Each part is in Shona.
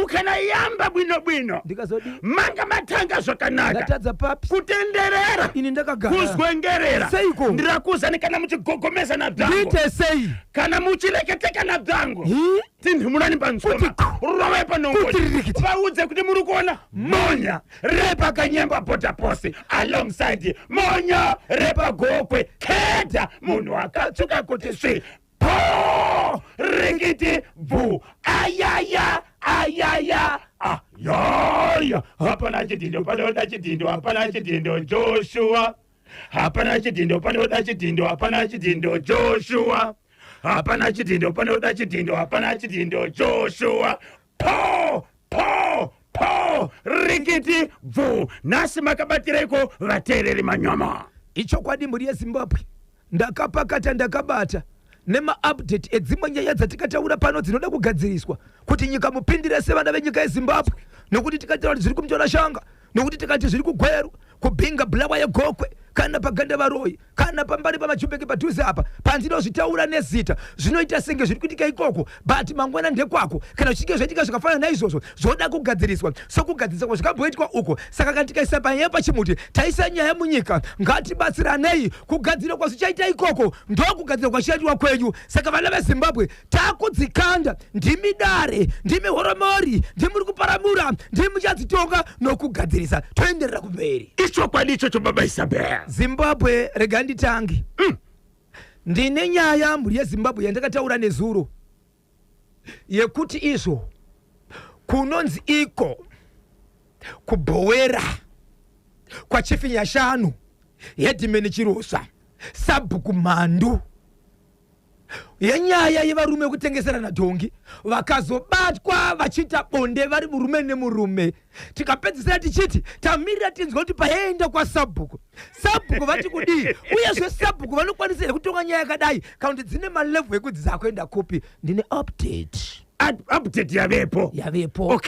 Mukanayamba bwinobwino. Ndikazodi. Manga matanga zvakanaka. Ndatadza papi? Kutenderera. Ini ndakagara. Kuzwengerera. Seiko? Ndirakuzani kana muchigogomeza nabyangu. Ndiite sei? Kana muchireketeka nabyangu. Hi? Tinhumurani pansoma. Kuti ku. Rovai panongonya. Kuti ririkiti. Vaudze kuti muri kuona monya repakanyemba border post alongside monya repagokwe keda munhu akatsvuka kuti svi po rikiti bvu ayaya ayaya ayaya. Hapana chidhindo panoda chidhindo, hapana chidhindo Joshua, hapana chidhindo panoda chidhindo, hapana chidhindo Joshua, hapana chidhindo panoda chidhindo, hapana chidhindo Joshua. Po po po rikiti bvu. Nhasi makabatireiko vateereri manyama? Ichokwadi, mhuri yeZimbabwe, ndakapakata, ndakabata nemaupdate edzimwe nyaya dzatikataura pano dzinoda kugadziriswa kuti nyika mupindire sevana venyika yeZimbabwe, nokuti tikataura kuti zviri kuMutorashanga, nokuti tikati zviri kuGweru, kuBinga, Bulawa yeGokwe, kana paganda varoi, kana pambari paMajumbeke padhuze apa pandinozvitaura nezita, zvinoita senge zviri kuitika ikoko, but mangwana ndekwako. Kana zvichinge zvaitika zvakafanana naizvozvo, zvoda kugadziriswa sokugadzirisa kwazvakamboitwa uko. Saka kana tikaisa panyaya pachimuti, taisa nyaya munyika. Ngatibatsiranei kugadzira kwazvichaita ikoko, ndokugadzira kwachichaitwa kwenyu. Saka vana veZimbabwe, takudzikanda, ndimi dare, ndimi horomori, ndimi kuparamura, ndimi muchadzitonga nokugadzirisa. Toenderera kumberi. Ichokwadi ichocho, baba Isabel. Zimbabwe, rega nditange. Ndine nyaya, mhuri yeZimbabwe, yandakataura nezuro yekuti izvo kunonzi iko kubhowera kwaChief Nyashanu, headman Chirosa, sabhuku Mhandu, yenyaya yevarume vekutengeserana dhongi vakazobatwa vachiita bonde vari murume nemurume. Tikapedzisira tichiti tamirira tinzwa kuti payaenda kwasabhuku, sabhuku vati kudii, uyezve sabhuku vanokwanisa here kutonga nyaya yakadai, kana kuti dzine malevel ekuti dzakuenda kupi. Ndine update. Update yavepo. Yavepo.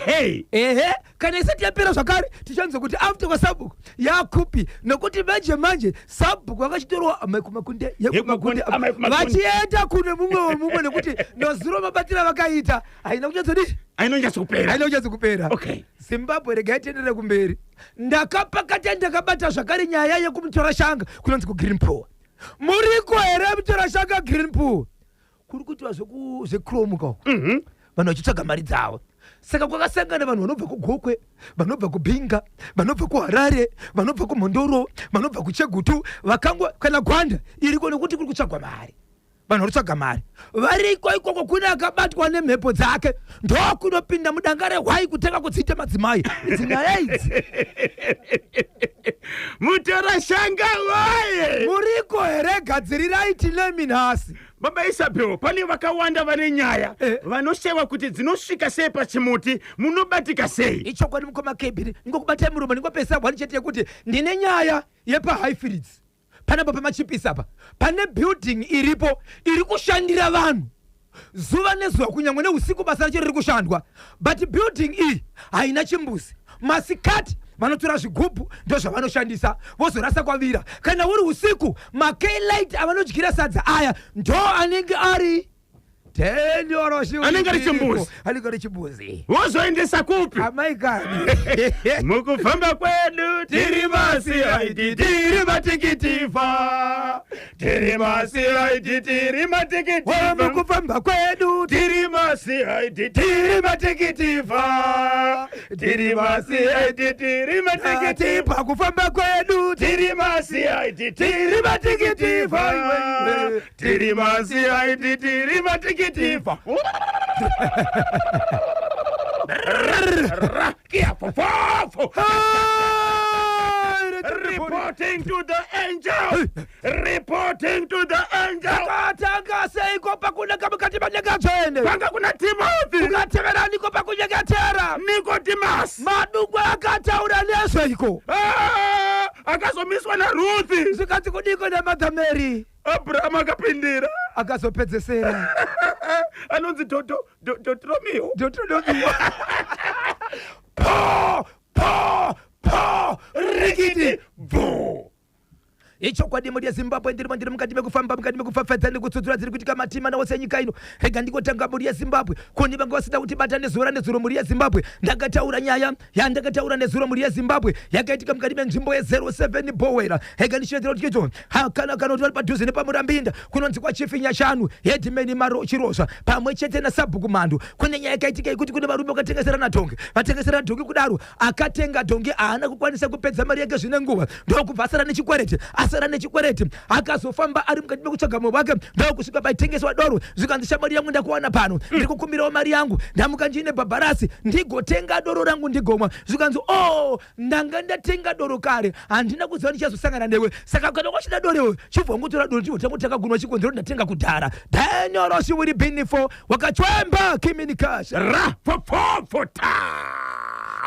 Ehe, kana isati yapera zvakare, tichanzwa kuti after kwasabhuku yakupi, nokuti manje manje sabhuku vakachitorwa amai kumakunde. Yekumakunde, amai kumakunde. Vachienda kune mumwe wemumwe, nekuti nozuro mabatiro avakaita haina kunyatsodii? Ainonyatsokupera. Haina kunyatsokupera. Zimbabwe, regai tienderere kumberi. Ndakapakata, ndakabata zvakare nyaya yekumutorashanga kunonzi kuGreen Pool. Muriko here Mutorashanga? Green Pool kuri kuitiwa zvechrome kako, vanhu vachitsvaga mari dzavo. Saka kwakasangana vanhu vanobva kuGokwe, vanobva kuBinga, vanobva kuHarare, vanobva kuMhondoro, vanobva kuChegutu, vakangwa kana Gwanda iriko, nekuti kuri kutsvagwa mari. Vanhu vari kutsvaga mari variko ikoko. Kune akabatwa nemhepo dzake, ndokunopinda mudanga rehwai kutanga kudziita madzimai. Idzi nyaya idzi. Mutorashanga waye. Muriko here? Gadzirirai, tinemi nhasi. Baba Isabel, pane vakawanda vane nyaya vanoshewa kuti dzinosvika sei pachimuti, munobatika sei? Ichokwadi, mukoma Kebiri, ndingokubatai muromo, ndingopesa one chete yekuti ndine nyaya yepaHighfields panapa pamachipisi apa. Pane building iripo iri kushandira vanhu zuva nezuva, kunyange neusiku basa racho riri kushandwa, but building iyi haina chimbuzi. Masikati vanotora zvigubhu, ndozvavanoshandisa, vozorasa kwavira. Kana uri usiku, maklight avanodyira sadza aya ndo anenge ari. Anenge ari chimbuzi. Anenge ari chimbuzi. Vozoendesa kupi? Amai kani. Mukufamba kwedu tiri maCID, tiri matikitiva, tiri maCID, tiri matikitiva. Mukufamba kwedu tiri maCID, tiri matikitiva, tiri maCID, tiri matikitiva. Pakufamba kwedu tiri maCID, tiri matikitiva, tiri maCID, tiri matikitiva. Kiafofofo. Reporting to the angel, reporting to the angel. Katanga seiko pakunaka mukati manyenga tsvene? Kwanga kuna Timothy. Kukateveraniko pakunyengetera? Nicodemus. Madungwe akataura nezveiko? Ah, akazomiswa naRuthi. Zvikati kudiko naMother Mary? Abrahamu akapindira. Akazopedzesera. Anonzi Deuteronomio. Deuteronomio. Po po po rikiti bvu. Ichokwadi mhuri yeZimbabwe, ndirimo ndiri mukati mekufamba, mukati mekufafadza nekutsudzura dziri kuitika matima naose enyika ino. Rega ndingotanga mhuri yeZimbabwe, kune vanga vasina kutibata nezuro ranezuro mhuri yeZimbabwe. Ndakataura nyaya yandakataura nezuro mhuri yeZimbabwe yakaitika mukati menzvimbo ye07 Bowera. Rega ndichiwedzera kuti icho kana kana kuti vari padhuze nepaMurambinda kunonzi kwaChief Nyashanu, Headman Maro Chirozva pamwe chete naSabhuku Mhandu. Kune nyaya yakaitika yekuti kune varume vakatengeserana dhongi, vatengeserana dhongi kudaro akatenga dhongi haana kukwanisa kupedza mari yake zvine nguva, ndokubva asara nechikwereti. Asara nechikwereti akazofamba ari mukati mekutsvaga mumwe wake, ndokusvika paitengeswa doro, zvikanzi, "Shamwari yangu, ndakuwana pano, ndiri kukumbirawo mari yangu, ndamuka ndiine bhabharasi ndigotenga doro rangu ndigomwa." Zvikanzi, "O oh, ndanga ndatenga doro kare, handina kuziva ndichazosangana newe. Saka kana wachida doro iwe, chibva wangotora doro tibva tangu takagunwa, chikonzero ndatenga kudhara." Daniel Shiwiri Binifo wakachwemba kiminikasha ra fofofo ta.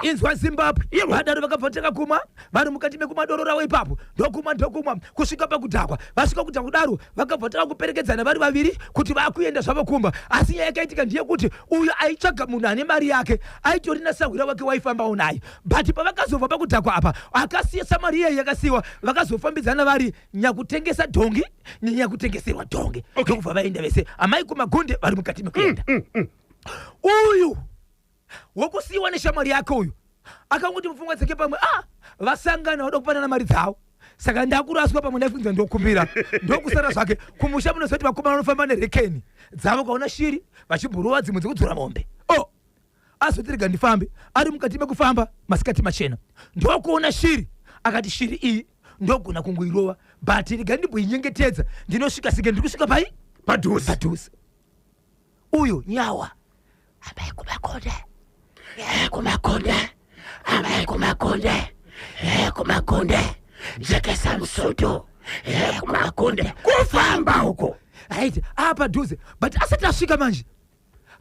Inzwa Zimbabwe. Yebo. Vadaro vakabva vatanga kumwa, vari mukati mekumwa doro ravo ipapo, ndokumwa ndokumwa kusvika pakudhakwa. Vasvika kudhakwa kudaro, vakabva vatanga kuperekedzana vari vaviri kuti vakuenda zvavo kumba. Asi nyaya yakaitika ndeyekuti uyo aitsvaga munhu ane mari yake aitori nasahwira wake waifambawo naye, but pavakazobva pakudhakwa apa akasiya mari iyeyi yakasiyiwa. Vakazofambidzana vari nyakutengesa dhongi nenyakutengeserwa dhongi, ndokubva vaenda vese. Amai kumagunde vari mukati mekuenda, uyu wokusiyiwa neshamwari yake uyu akangoti mupfungwa dzake pamwe ah, vasangana vada kupanana mari dzavo, saka ndakuraswa, pamwe ndaifunza ndokumbira, ndokusara zvake kumusha. Munoziva kuti vakomana vanofamba nerekeni dzavo, kaona shiri vachibhuruva dzimwe dzekudzora mombe. O azoti rega ndifambe. Ari mukati mekufamba masikati machena, ndokuona shiri, akati shiri iyi ndogona kungoirova, but rega ndimboinyengetedza, ndinosvika sike ndiri kusvika pai? Padhuze. Padhuze. Uyu nyawa, amai kumakonde, kumakonde, amai kumakonde, kumakonde, jekesa musutu, kumakonde, kufamba uko right apadhuze. But asati asvika manje,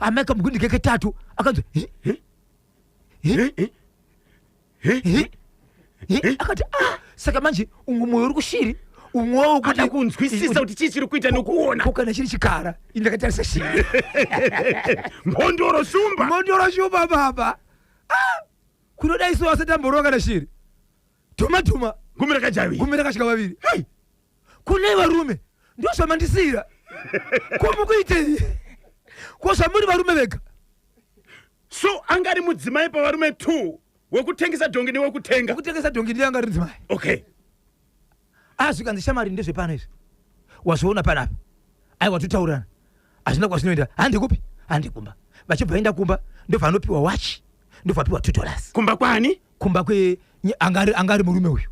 amai kamugundi keketatu akanzwa "Hi, hi, hi, hi." Akati ah, saka manje umwe mwoyo uri kushiri, umwewo Ada kunzwisisa kuti chii chiri kuita nokuona. Ko kana chiri chikara, indakatarisa shiri? Mhondoro, shumba. Mhondoro, shumba baba. Ah, kunodai so asati amborova kana shiri, dhuma dhuma. Gumi rakajavi. Gumi rakasvika vaviri. Hei, kune varume ndo zvamandisiyira ko mukuitei ko zvamuri varume vega? So angari mudzimai pavarume 2, wekutengesa dhongi newekutenga. Wekutengesa dhongi ndiye anga ri mudzimai. Azvikanzi, "Shamari, ndezvepano izvi, wazviona panapa. Aiwa, totaurirana, hazvina kwazvinoenda. Handi kupi? Handi kumba." Vachibva enda kumba, ndobva anopiwa wachi, ndobva apiwa $2. Kumba kwani? Kumba kwe angari murume uyu.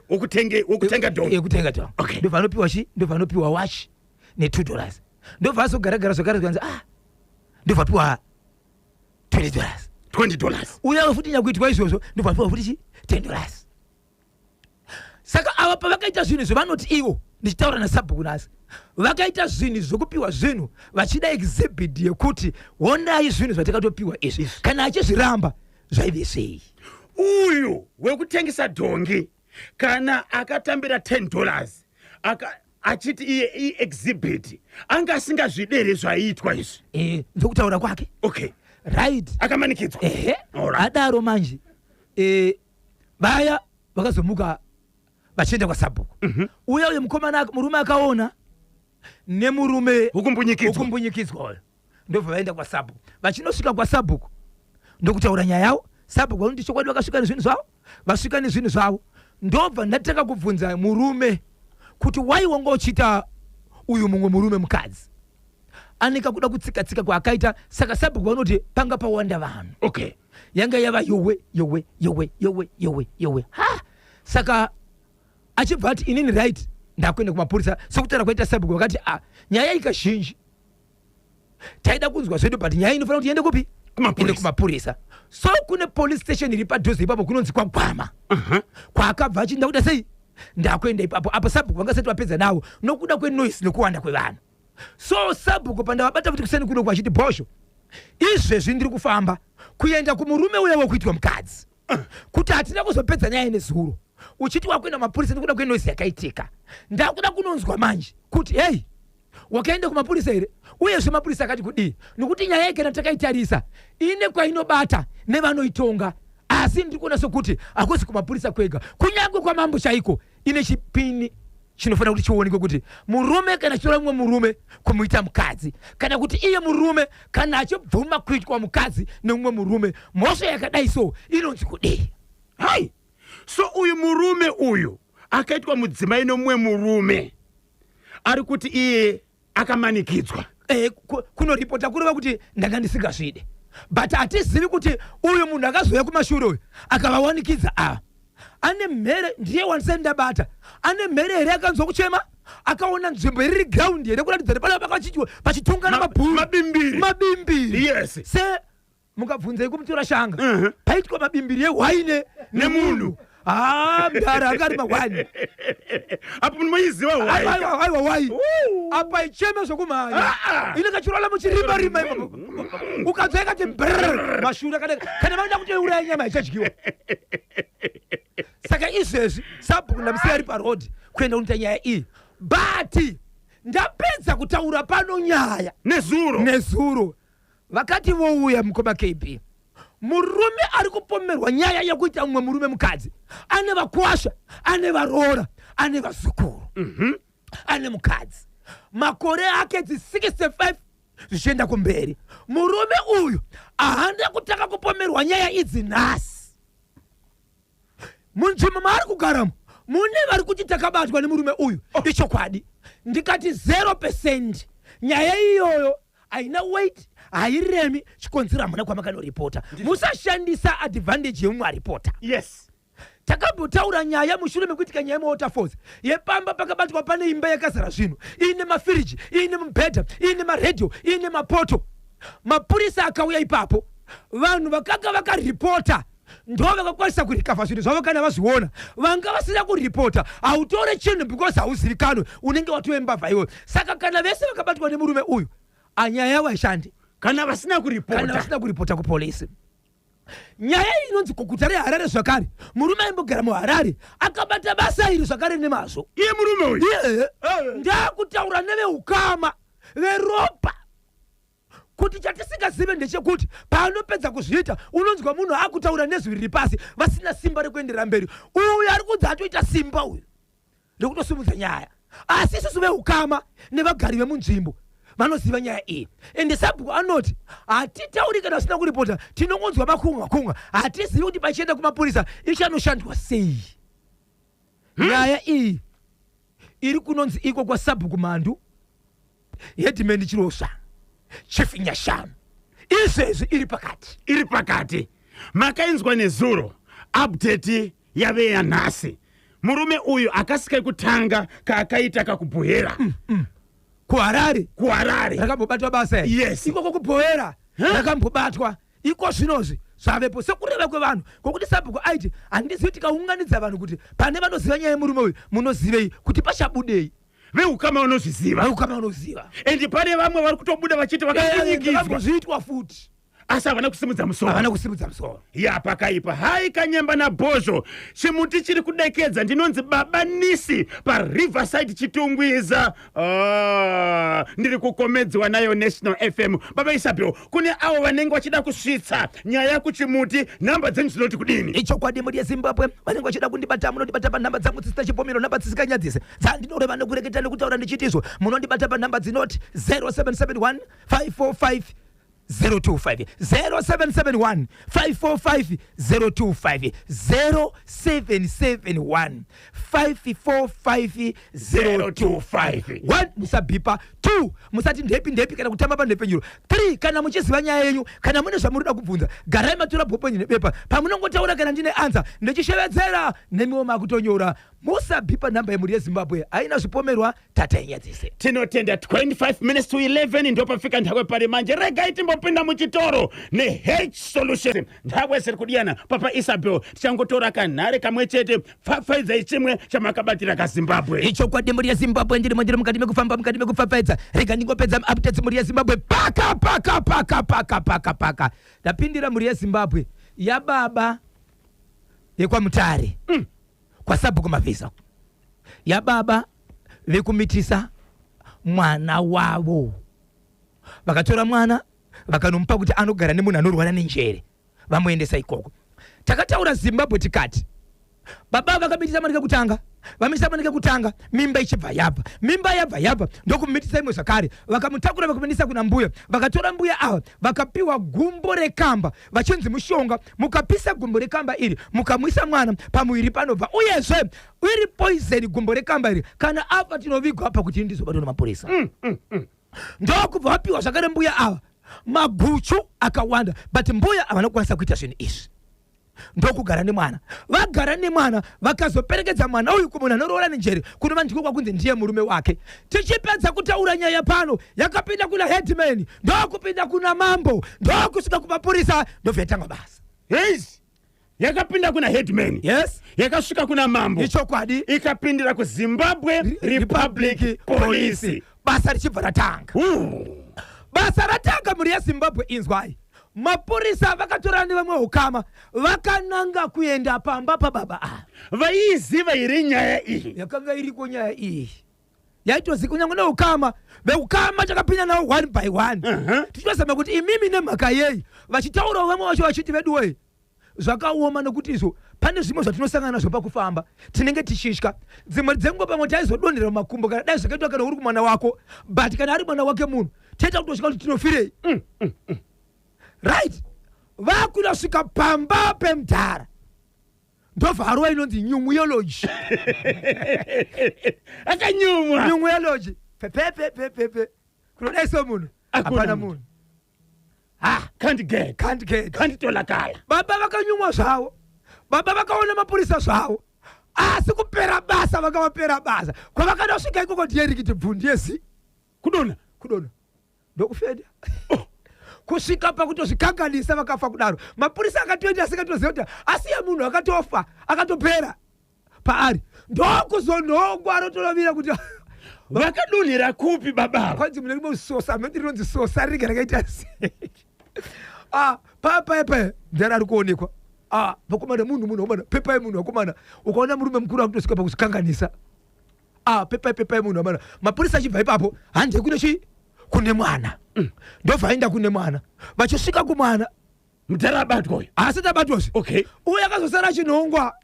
Wekutenga dhongi. Yekutenga dhongi. Ndobva anopiwa chi, ndobva anopiwa wachi ne$2, ndobva azogaragara zvakare, zvikanzi ah, ndobva apiwa $20. $20. Uyawo futi nyakuitwa izvozvo, ndobva apiwa futi chi $10. Saka ava pavakaita zvinhu izvo, vanoti ivo, ndichitaura nasabhuku nhasi, vakaita zvinhu zvokupiwa zvinhu vachida exhibit yekuti honai zvinhu zvatakatopiwa izvi, kana achizviramba zvaive sei? Uyu wekutengesa dhongi kana akatambira $10 achiti iye iexhibit, anga asingazvidere zvaiitwa izvi? E, ndokutaura kwake. Right. Akamanikidzwa. Ehe. Alright. Adaro manje, vaya vakazomuka vachienda kwasabhuku. Uya uyo mukomana, murume akaona nemurume Hukumbunyikidzwa. Ukumbunyikidzwa uyo, ndobva vaenda kwasabhuku. Vachinosvika kwasabhuku ndokutaura nyaya yavo. Sabhuku vanoti chokwadi vakasvika nezvinhu zvavo. Vasvika nezvinhu zvavo, ndobva ndatanga kubvunza murume kuti wai wanga uchiita uyu mumwe murume mukadzi aneka kuda kutsika-tsika kwaakaita. Saka sabhuku vanoti panga pawanda vanhu. Yanga yava yowe yowe yowe yowe yowe yowe. Ha, saka achibva ati, "Inini right, ndakuenda kumapurisa." Sokutaura kwaita sabhuku, vakati a nyaya ikazhinji taida kunzwa zvedu, but nyaya inofanira kuti iende kupi? Kumapurisa. Ende kumapurisa. So kune police station iri padhuze ipapo kunonzi kwaGwama, kwaakabva achinda kuda sei, ndakuenda ipapo. Apo sabhuku vangasati vapedza navo nokuda kwenoise nekuwanda kwevanhu. So sabhuku pandavabata futi kuseni kuno kwachiti bhosho, izvezvi ndiri kufamba kuenda kumurume uya wekuitwa mukadzi, kuti hatina kuzopedza nyaya nezuro uchiti wakuenda kumapurisa nekuda kwenoise yakaitika. Ndakuda kunonzwa manje kuti hei, wakaenda kumapurisa here, uyezve mapurisa akati kudii, nokuti nyaya iyi kana takaitarisa ine kwainobata nevanoitonga. Asi ndiri kuona sokuti hakusi kumapurisa kwega, kunyange kwamambo chaiko ine chipini. Chinofanira kuti chionekwe kuti murume kana achitora mumwe murume kumuita mukadzi, kana kuti iye murume kana achibvuma kuitwa mukadzi nemumwe murume, mhosva yakadai so inonzi kudii? Hai, so uyu murume uyu akaitwa mudzimai nomumwe murume ari kuti iye akamanikidzwa. Kunoripota kureva kuti ndanga ndisingazvide, but hatizivi kuti uyu munhu akazouya kumashure uyu akavawanikidza ava ane mhere ndiye wandisati ndabata, ane mhere here akanzwa kuchema, akaona nzvimbo iriri ground here kuratidza kuti panapa pakachiitwa pachitungana mabhuru. Mabimbiri. Mabimbiri. Yes. Se mukabvunzei kumutora shanga, paitwa mabimbiri ehwaine. Nemunhu. Ha, mdara anga ari mahwani. Apo munoiziva hwai. Aiwa, aiwa, wai apa icheme zvokumhanya. Ah, ah. Inenge chirwala muchirimba rimba ipapo, ukanzwa ikati brr, mashura kana vanoda kutoiuraya, nyama ichadyiwa. Saka izvezvi sabhuku ndamusiya ari parodhi kuenda kunoita nyaya iyi, but ndapedza kutaura pano nyaya nezuro. Nezuro vakati vouya mukoma KB, murume ari kupomerwa nyaya yekuita mumwe murume mukadzi ane vakwasha, ane varoora, ane vazukuru, ane mukadzi makore ake dzi 65 zvichienda kumberi. Murume uyu haana kutanga kupomerwa nyaya idzi nhasi. Munzvimbo maari kugaramo mune vari kuti takabatwa nemurume uyu. Ichokwadi, ndikati 0%, nyaya iyoyo haina weight, hairemi. Chikonzero, hamuna kwamakanoripota. Musashandisa advantage yemumwe aripota. Takambotaura nyaya mushure mekuitika nyaya yemuWaterfalls yepamba pakabatwa pane imba yakazara zvinhu, iine mafiriji, iine mubhedha, iine maredhiyo, iine mapoto. Mapurisa akauya ipapo, vanhu vakanga vakaripota ndo vakakwanisa kurecover zvinhu zvavo kana vazviona. Vanga vasina kuripota, hautore chinhu because hauzivikanwe, unenge watove mbavha iwewe. Saka kana vese vakabatwa nemurume uyu, anyaya yavo haishandi. Kana vasina kana kuripota. Vasina kuripota kupolisi. Nyaya iyi inonzi kuguta reHarare zvakare, murume aimbogara muHarare akabata basa iri zvakare nemazvo. Iye murume uyu. Iye ndakutaura neveukama veropa kuti chatisingazive ndechekuti paanopedza kuzviita, unonzwa munhu akutaura nezwi riri pasi, vasina simba rekuenderera mberi. Uyu ari kunzi atoita simba uyu rekutosimudza nyaya, asi isusu veukama nevagari vemunzvimbo vanoziva nyaya iyi. Ende sabhuku anoti hatitauri kana vasina kuripota, tinongonzwa makunga kunga, hatizivi kuti pachienda kumapurisa ichanoshandwa sei. Nyaya iyi iri kunonzi iko kwasabhuku Mandu, headman Chirosva, chief Nyashanu. Izvezvi iri pakati. Iri pakati. Makainzwa nezuro, update yave yanhasi. Murume uyu akasika kutanga kaakaita kakuBuhera. KuHarare. KuHarare. Rakambobatwa basa iri. Yes. Ikoko kuBuhera rakambobatwa. Iko zvinozvi zvavepo sekureva kwevanhu, kwokuti sabhuku aiti handizivi, tikaunganidza vanhu kuti pane vanoziva nyaya yemurume uyu, munozivei kuti pachabudei? Veukama vanozviziva. Veukama vanoziva. Ende pane vamwe vari kutobuda vachiti vakapfunyikidzwa. Vakambozviitwa futi. Asi havana kusimudza musoro. Havana kusimudza musoro. Ya, pakaipa. Hai, Kanyemba naBhozho, chimuti chiri kudekedza. Ndinonzi Baba Nisi paRiverside, Chitungwiza. Ah, ndiri kukomedziwa nayo National FM. Baba Isabel, kune avo vanenge vachida kusvitsa nyaya kuchimuti, nhamba dzenyu dzinoti kudini? Ichokwadi, mhuri yeZimbabwe, vanenge vachida kundibata, munondibata panhamba dzangu dzisina chipomero, nhamba dzisikanyadzise dzandinoreva nekureketa nekutaura ndichitizvo. Munondibata panhamba dzinoti 0771 545 025, 0771 545 025, 0771 545 025. 1, musabhipa. 2, musati ndepi ndepi kana kutamba panhepfenyuro. 3, kana muchiziva nyaya yenyu, kana mune zvamunoda kubvunza, garai matora bhopenyu nebepa. Pamunongotaura, kana ndine answer, ndichishevedzera, nemiwo makutonyora. Musabhipa. Nhamba yemhuri yeZimbabwe haina zvipomerwa, tatainyadzise. Tinotenda. 25 minutes to 11 ndopafika nhakwe pari manje. Regai timbopinda muchitoro neH Solution. Nhakwe ziri kudiyana. Papa Isabel, tichangotora kanhare kamwe chete. Pfapfaidzai chimwe chamakabatira kaZimbabwe. Ichokwadi, mhuri yeZimbabwe, ndirimo, ndiri mukati mekufamba, mukati mekupfapfaidza. Rega ndingopedza updates, mhuri yeZimbabwe. Paka paka paka paka paka paka ndapindira, mhuri yeZimbabwe, yababa yekwaMutare, kwasabhuku Mavhisa, yababa vekumitisa mwana wavo. Vakatora mwana vakanomupa kuti anogara nemunhu anorwara nenjere, vamuendesa ikoko. Takataura Zimbabwe tikati baba vakamitisa mwana kekutanga. Vamitisa mwana kekutanga, mimba ichibva yabva. Mimba yabva yabva ndokumitisa imwe zvakare. Vakamutakura vakamuendesa kuna mbuya. Vakatora mbuya ava vakapiwa gumbo rekamba vachinzi mushonga. Mukapisa gumbo rekamba iri mukamuisa mwana pamuviri panobva. Uyezve iri poison gumbo rekamba iri, kana afa tinovigwa pakuti ndizobatwa nemapurisa. Ndokubva vapiwa zvakare mbuya ava maguchu akawanda, but mbuya havana kukwanisa kuita zvinhu izvi. Ndokugara nemwana. Vagara nemwana vakazoperekedza mwana uyu kumunhu anoroora nenjere, kunova ndiko kwakunzi ndiye murume wake. Tichipedza kutaura nyaya pano, yakapinda kuna headman, ndokupinda kuna mambo, ndokusvika kumapurisa, ndobva yatanga basa. Heis, yakapinda kuna headman. Yes. Yakasvika kuna mambo. Ichokwadi. Ikapindira kuZimbabwe Republic Police. Basa richibva ratanga. Basa ratanga mhuri yeZimbabwe, inzwai. Mapurisa vakatorana nevamwe ukama vakananga kuenda pamba pababa ava. Vaiziva here nyaya iyi? Yakanga iriko nyaya iyi, yaitozi kunyange neukama, veukama takapinda navo one by one, tichitozama kuti imimi nemhaka yei vachitaurawo vamwe vacho vachiti veduwei zvakaoma, nekuti izvo pane zvimwe zvatinosangana nazvo pakufamba, tinenge tichitya dzimwe dzenguva pamwe taizodonhera mumakumbo kana dai zvakaitwa kana uri kumwana wako, but kana ari mwana wake munhu toita kutosvika kuti tinofirei. Right, vakunosvika pamba pemudhara, ndovharwa inonzi nyumuyology. Akanyumwa. Nyumuyology, pepepepepepe, kunodai so munhu Hakuna hapana munhu. Munhu ha Can't get. Can't get. Can't tolakala. Baba vakanyumwa zvavo, baba vakaona mapurisa zvavo, asi kupera basa vakavapera basa. Kwavakandosvika ikoko ndiye rikiti bvu, ndiye zi. Kudonha. Kudonha, ndokufenda kusvika pakutozvikanganisa, vakafa kudaro. Mapurisa akatoenda asingatoziva kuti asiye munhu akatofa, akatopera paari, ndokuzonhongwa rotorovira kuti Vakadonhera kupi baba ava? Kwanzi mune rimwe sosa meti rinonzi sosa ringe rakaita sei. Ah, papa ndiani ari kuonekwa? Ah, vakomana, munhu vakomana, pepai munhu vakomana. Ukaona murume mukuru akutosvika pakuzvikanganisa, ah, pepai, pepai munhu vakomana. Mapurisa achibva ipapo, hande kune chii, kune mwana. Ndobva aenda kune mwana. Vachisvika kumwana, Mudhara abatwa uyu. Asati abatwazve. Uye akazosara achinhongwa.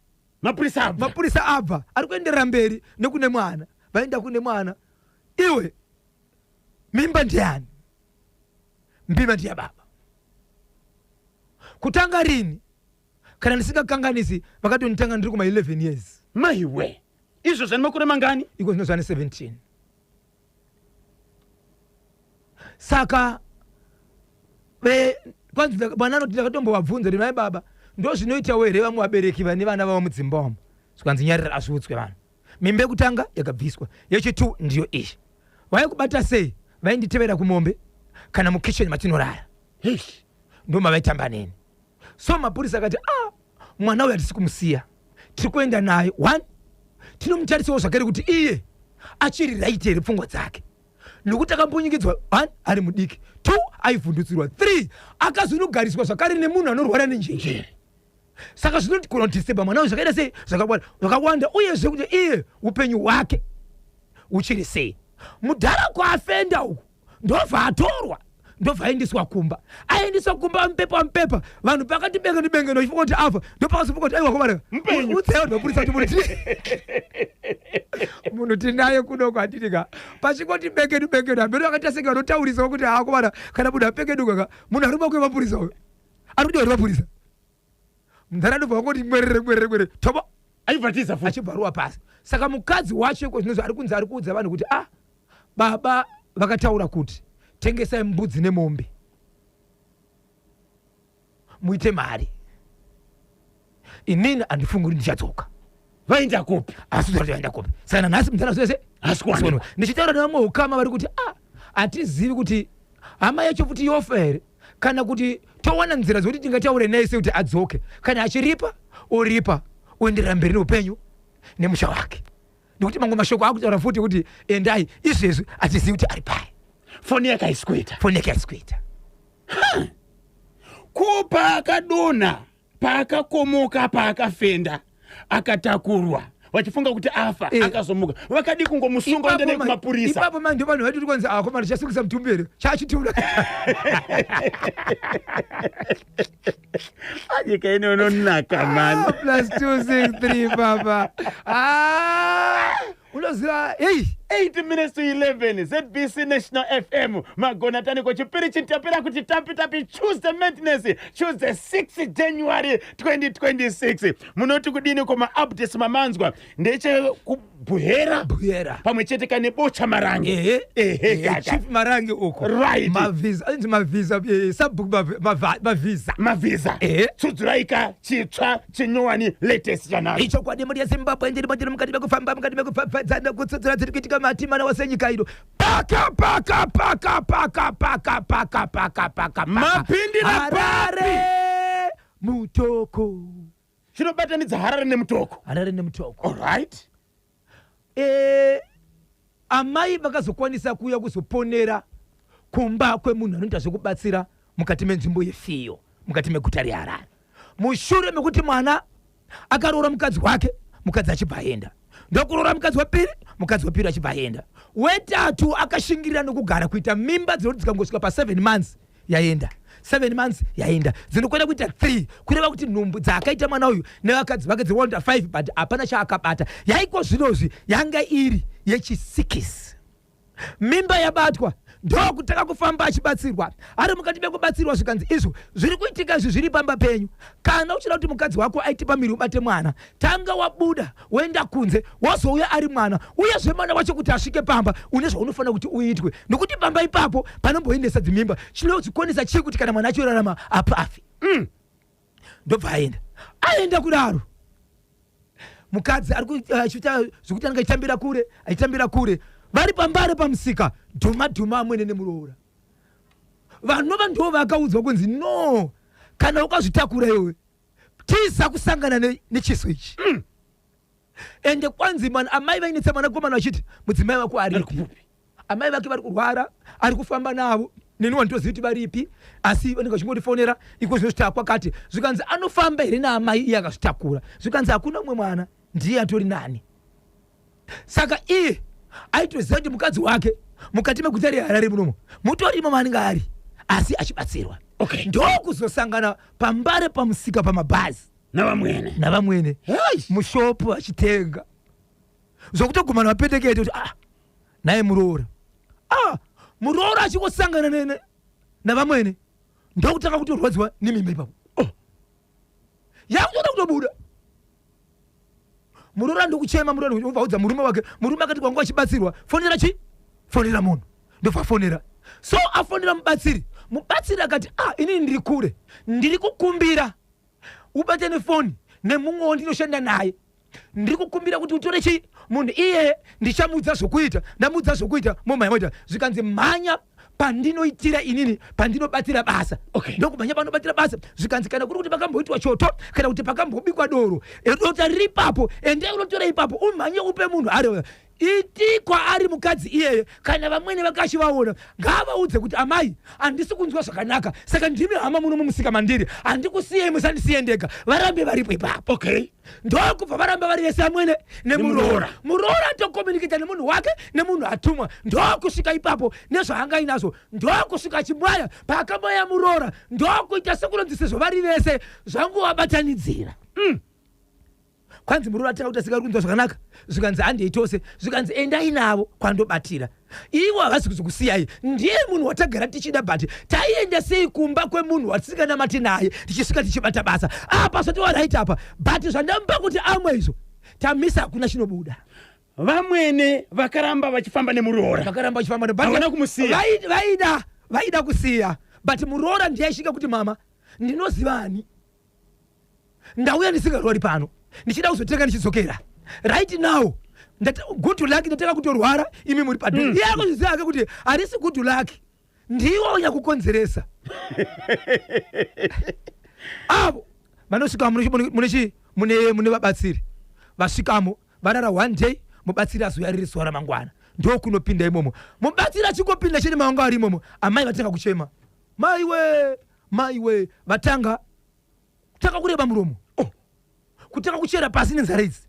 Mapurisa abva. Mapurisa abva, ari kuenderera mberi nekune mwana. Vaenda kune mwana, iwe mimba ndiyani? Mimba ndiya baba. Kutanga rini? Kana ndisingakanganisi, vakatonditanga ndiri kuma 11 years. Maiwe, izvo zvane makore mangani? Iko zvino zvane 17. Saka kwanzi mwana anoti ndakatombovabvunza kuti mai baba, ndo zvinoitawo here vamwe vabereki vane vana vavo mudzimba umu? Zvikanzi nyarira, azviudzwe vanhu. Mimba yekutanga yakabviswa, yechitu ndiyo iyi. Vaikubata sei? Vainditevera kumombe kana mukitchen matinorara. Eish. Ndo mavaitamba neni. So mapurisa akati, ah, mwana uyu hatisi kumusiya, tiri kuenda naye one, tinomutarisawo zvakare kuti iye achiri right here pfungwa dzake, nokuti akambunyikidzwa one ari mudiki, two aivhundutsirwa, three akazonogariswa zvakare nemunhu anorwara nenjere. Saka zvinogona kudisturba mwana uyu zvakaita sei, zvakawanda zvakawanda, uyezve kuti iye upenyu hwake uchiri sei. Mudhara kwaafenda uku, ndobva atorwa, ndobva aendeswa kumba. Aendeswa kumba, amupepa, amupepa vanhu pakati bengeni bengeni vachifunga kuti afa. Ndopakazofunga kuti aiwa komana. Mupenyu. Udzai vanhu vapurisa kuti munhu tinaye kunoko, handiti ka? Pachingoti bengeni bengeni, hameno vakaita senge vanotaurisawo kuti haa komana, kana munhu apengenuka ka, munhu ari mako emapurisa uyo ari kudiwa nemapurisa. Munharaunda ndobva vangoti mwerere mwerere mwerere, tobo. Aibvatiza futi. Achibva aruwa pasi. Saka mukadzi wacho iko zvinozvo ari kunzi ari kuudza vanhu kuti, ah, baba vakataura kuti tengesai mbudzi nemombe muite mari, inini handifungi kuti ndichadzoka. Vaenda kupi? Asi kuti vaenda kupi? Saka nanhasi munharaunda zvese Hasi kuwanikwa. Ndichitaura nevamwe ukama vari kuti, ah, hatizivi kuti hama yacho futi yofa here, kana kuti towana nzira dzekuti tingataure naye sekuti adzoke. Kana achiripa oripa, oenderera mberi neupenyu nemusha wake, nekuti mamwe mashoko akutaura futi kuti endai izvezvi, hatizivi kuti ari pai. Foni yake haisi kuita. Foni yake haisi kuita. Ko paakadonha, paakakomoka, paakafenda, akatakurwa. Vachifunga kuti afa. Eh. Akazomuka, vakadi kungomusunga oenda naye kumapurisa. Ipapo manje vanhu vaitoti kwanzi akomana chasungisa mutumbi here chachitura. Ah, nyika ino inonaka mani. Ah, plus 263 papa. Ah, unoziva hei. 8 minutes to 11, ZBC National FM, magona taniko chipiri chitapira kuti tapi tapi. Tuesday maintenance, Tuesday 6 January 2026. Munoti kudini kumaupdates mamanzwa? NdechekuBuhera. Buhera. Pamwe chete kane Bocha Marange. Ehe. Ehe. Kaka. Chief Marange uko. Right. Mavhiza, anzi Mavhiza, sabhuku Mavhiza. Mavhiza. Ehe. Tsudzuraika chitsva chinyowani, latest chanazvo. Ichokwadi, mhuri yeZimbabwe, ndiri mandiri mukati mekufamba, mukati mekupfapfadzana, kutsudzura dziri kuitika matimana wose nyika ino. Paka paka paka paka paka paka paka paka. Mapindira. Harare, Mutoko. Chinobatanidza Harare neMutoko. Harare neMutoko. Alright. Amai vakazokwanisa kuuya kuzoponera kumba kwemunhu anoita zvekubatsira mukati menzvimbo yeFiyo, mukati meguta reHarare, mushure mekuti mwana akaroora mukadzi wake, mukadzi achibva aenda, ndokuroora mukadzi wepiri, mukadzi wepiri achibva aenda, wetatu akashingirira nokugara kuita mimba dzinoti dzikangosvika pa7 months yaenda, 7 months yaenda, dzinokwana kuita 3, kureva kuti nhumbu dzaakaita mwana uyu nevakadzi vake dzinoita 5, but hapana chaakabata. Yaiko zvinozvi yanga iri yechi6. Mimba yabatwa, ndokutanga kufamba achibatsirwa. Ari mukati mekubatsirwa, zvikanzi izvo zviri kuitika izvi zviri pamba penyu, kana uchida kuti mukadzi wako aite pamiri ubate mwana, tanga wabuda woenda kunze, wozouya ari mwana. Uyezve mwana wacho kuti asvike pamba une zvaunofanira kuti uitwe, nokuti pamba ipapo panomboendesa dzimimba. Chinozvikonesa chii kuti kana mwana achirarama apafi? Ndobva aenda. Aenda kudaro, mukadzi ari achiita zvekuti anenge achitambira kure, achitambira kure. Vari pambare pamusika, dhuma dhuma, amwene nemuroora. Vanova ndo vakaudzwa kunzi, "No, kana ukazvitakura iwe, tiza kusangana nechiso ichi." Ende kwanzi mana amai vainetsa mwanakomana vachiti, "Mudzimai wako aripi?" Kupi? Amai vake vari kurwara, ari kufamba navo, neni wanditozivi kuti varipi, asi vanenge vachingotifonera iko zvino zvitakwa. Zvikanzi, "Anofamba here naamai iye akazvitakura?" Zvikanzi, "Hakuna umwe mwana, ndiye atori nani." Saka iye aitoziva kuti mukadzi wake mukati meguta reHarare munomo mutorimo maanenge ari, asi achibatsirwa. Ndokuzosangana pambare pamusika pamabhazi. Navamwene. Navamwene. Hey! Mushopu achitenga, zvokutogumana vapetekete kuti, "Ah, naye muroora." Ah, muroora achingosangana navamwene, ndokutanga kutorwadziwa nemimba ipapo. Oh. Yakutoda kutobuda. Muroora ndokuchema. Muroora obva audza murume wake. Murume akati, "Kwangu achibatsirwa, fonera chi fonera munhu." Ndobva afonera. So afonera mubatsiri, mubatsiri akati, "Ah, inini ndiri kure, ndiri kukumbira ubate nefoni nemumwewo ndinoshanda naye. Ndiri kukumbira kuti utore chi munhu iyeye, ndichamuudza zvokuita, ndamuudza zvokuita, momhanya." Zvikanzi, "Mhanya pandinoitira inini, pandinobatira basa." Ndokumhanya panobatira basa. Zvikanzi, "Kana kuri kuti pakamboitwa choto, kana kuti pakambobikwa doro, dota riri ipapo, endai unotora ipapo, umhanye upe munhu ari iti kwaari mukadzi iyeye, kana vamwene vakachivaona, ngavaudze kuti amai handisi kunzwa zvakanaka, saka ndimi hama muno mumusika mandiri, handikusiyei, musandisiye ndega." Varambe varipo ipapo. Ndokubva varamba vari vese, amwene nemuroora. Nemuroora. Muroora tokomuniketa nemunhu wake, nemunhu atumwa. Ndokusvika ipapo nezvaanga inazvo, ndokusvika achimwaya. Paakamwaya muroora, ndokuita sekunonzi sezvo vari vese zvanguvabatanidzira. Kwanzi muroora atanga kuti asingari kunzwa zvakanaka. Zvikanzi, "Handei tose." Zvikanzi, "Endai navo kwandobatira, ivo havasi kuzokusiyai, ndiye munhu watagara tichida, but taienda sei kumba kwemunhu watisinganamati naye, tichisvika tichibata basa apa? Zvatova right apa, but zvandamupa kuti amwe izvo tamisa, hakuna chinobuda." Vamwene vakaramba vachifamba nemuroora. Vakaramba vachifamba Havana kumusiya. Vaida kusiya, but muroora ndiye aisvika kuti, "Mama, ndinozivani, ndauya ndisingarwari pano, ndichida kuzotenga ndichidzokera. Right now good luck, ndatanga kutorwara, imi muri padhuze." Iye akuzviziva ake kuti harisi good luck, ndiwo unyakukonzeresa. Avo vanosvika mune vabatsiri, vasvikamo, varara one day, mubatsiri azouya riri zuva ramangwana. Ndokunopinda imomo. Mubatsiri achingopinda chete, mavanga ari imomo, amai vatanga kuchema, "Maiwe, maiwe!" Vatanga kutanga kureba muromo, oh, kutanga kuchera pasi nenzara idzi.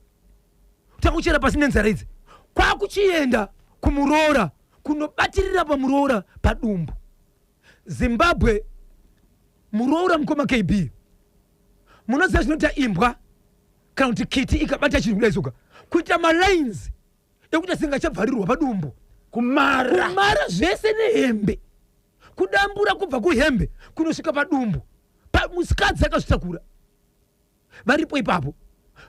Kutanga kuchera pasi nenzara idzi, kwakuchienda kumuroora kunobatirira pamuroora padumbu. Zimbabwe, muroora mukoma KB, munoziva zvinoita imbwa kana kuti kiti ikabata chinhu kudai soka, kuita malines ekuti asingachabvarirwa padumbu, kumara kumara zvese nehembe, kudambura kubva kuhembe kunosvika padumbu. Musikadzi akazvitakura varipo ipapo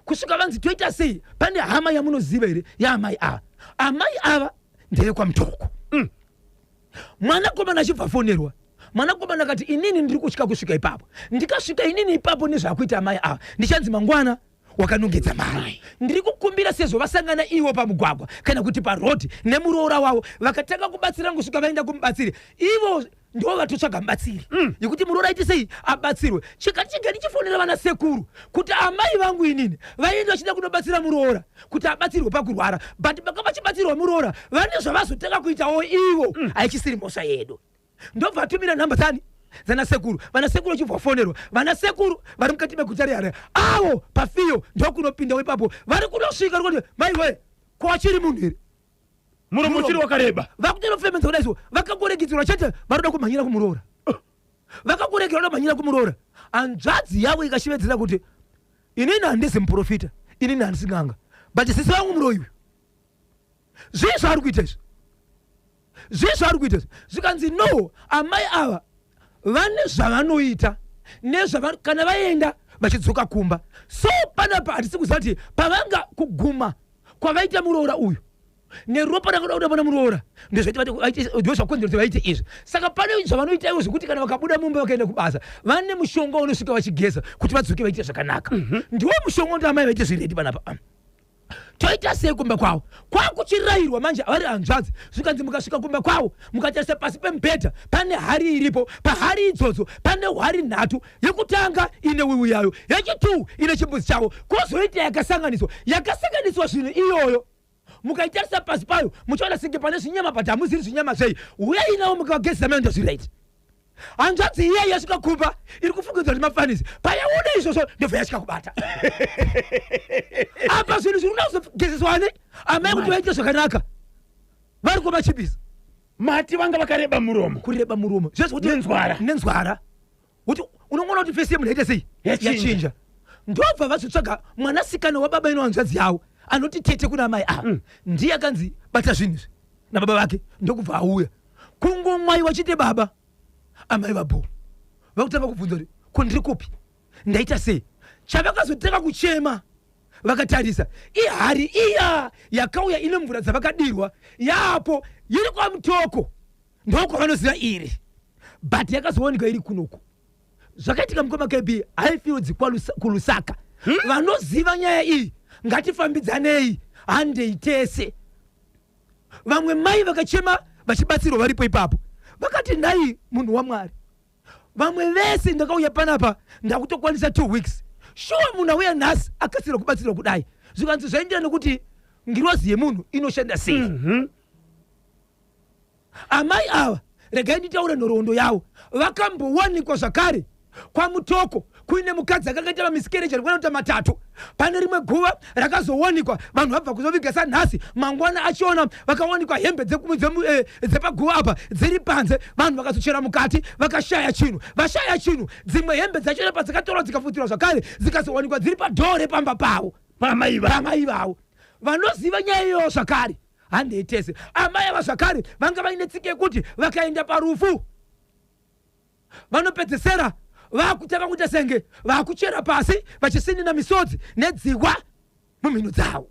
kusvika vanzi toita sei? Pane hama yamunoziva here yaamai ava? Amai ava ndeyekwaMutoko. Mwanakomana achibva afonerwa, mwanakomana akati, "Inini ndiri kutya kusvika ipapo. Ndikasvika inini ipapo nezvaakuita amai ava, ndichanzi mangwana wakanongedza mari. Ndiri kukumbira, sezvo vasangana ivo pamugwagwa kana kuti parodhi nemuroora wavo, vakatanga kubatsira kusvika vaenda kumubatsiri, ivo ndo vatotsvaga mubatsiri yekuti muroora aite sei? Abatsirwe. Chikati chiga ndichifonera vana sekuru kuti amai vangu inini vaenda vachida kunobatsira muroora kuti abatsirwe pakurwara, but paka vachibatsirwa muroora vane zvavazotanga kuitawo ivo, haichisiri mhosva yedu." Ndobva atumira nhamba dzani? Dzana sekuru. Vana sekuru vachibva vafonerwa, vana sekuru vari mukati meguta reHarare avo pafiyo ndokunopindawo ipapo. Vari kunosvika rikuti, "Maiwe, kwachiri munhu here?" Muromo uchiri wakareba. Vakutonofemedza kudai so, vakangoregidzirwa chete, varoda kumhanyira kumuroora. Vakangoregera kuda kumhanyira kumuroora, hanzvadzi yavo ikashevedzera kuti, "Inini handisi muprofita, inini handisi n'anga, but sisi vangu muroyi uyu. Zvii zvaari kuita izvi? Zvii zvaari kuita izvi?" Zvikanzi, "No, amai ava vane zvavanoita nezvava kana vaenda vachidzoka kumba." So panapa hatisi kuziva kuti pavanga kuguma kwavaita muroora uyu neropa rakada kuda pana muroora ndozvakonzera kuti vaite izvi. Saka pane zvavanoita ivo zvekuti kana vakabuda mumba vakaenda kubasa, vane mushonga unosvika vachigeza kuti vadzoke vaite zvakanaka. Ndiwo mushonga unoita amai vaite zviready panapa. Toita sei kumba kwavo? Kwakuchirayirwa manje vari hanzvadzi, zvikanzi, "Mukasvika kumba kwavo, mukatarisa pasi pemubhedha, pane hari iripo. Pahari idzodzo pane hwari nhatu. Yekutanga ine wiwi yayo, yechitu ine chimbuzi chavo, kwozoita yakasanganiswa. Yakasanganiswa zvinhu iyoyo, mukaitarisa pasi payo muchaona senge pane zvinyama, but hamuziri zvinyama zvei. Uyai nawo, mukavagezesa maenda zviright." Hanzvadzi iya yasvika kumba iri kufungidzwa kuti mafanisi. Payaona izvozvo, ndobva yasvika kubata apa zvinhu zviri kuda kuzogezeswa ne amai kuti vaite zvakanaka vari kumachipisa. Mati vanga vakareba muromo? Kureba muromo zvezvokuti Nenzwara. Nenzwara, kuti unongoona kuti face yemunhu yaita sei? Yachinja. Yachinja. Ndobva vazotsvaga mwanasikana wababa ino hanzvadzi yavo anoti tete kuna amai ava. Ndiye akanzi bata zvinhu izvi nababa vake, ndokubva auya kungomwaiwa chite baba. Amai vabho vakutanga kubvunza kuti, "Ko ndiri kupi? Ndaita sei?" Chavakazotanga kuchema vakatarisa, ihari iya yakauya ine mvura dzavakadirwa yapo iri kwaMutoko, ndokwavanoziva iri, but yakazowanikwa iri kunoku. Zvakaitika mukoma KB, Highfields kuLusaka. Vanoziva nyaya iyi, ngatifambidzanei, handei tese. Vamwe mai vakachema vachibatsirwa varipo ipapo, vakati, "Nhai munhu waMwari, vamwe vese ndakauya panapa ndakutokwanisa 2 weeks. Shuwa munhu auya nhasi akasira kubatsirwa kudai?" Zvikanzi zvaendera nekuti ngirozi yemunhu inoshanda sei. Amai ava, regai nditaure nhoroondo yavo. Vakambowanikwa zvakare kwaMutoko kuine mukadzi akanga aita mamiscarriage arikwana kuita matatu. Pane rimwe guva rakazowanikwa vanhu vabva kuzoviga sanhasi, mangwana achiona vakawanikwa hembe dzepaguva apa dziri panze. Vanhu vakazochera mukati vakashaya chinhu. Vashaya chinhu, dzimwe hembe dzachona padzakatorwa dzikafutirwa zvakare, dzikazowanikwa dziri padhoo repamba pavo. Pamai va Pamai vavo. Vanoziva nyaya iyoyo zvakare, handei tese. Amai ava zvakare vanga vaine tsika yekuti vakaenda parufu vanopedzesera vakutanga kuita senge vakuchera pasi vachisinina misodzi nedzikwa mumhino dzavo.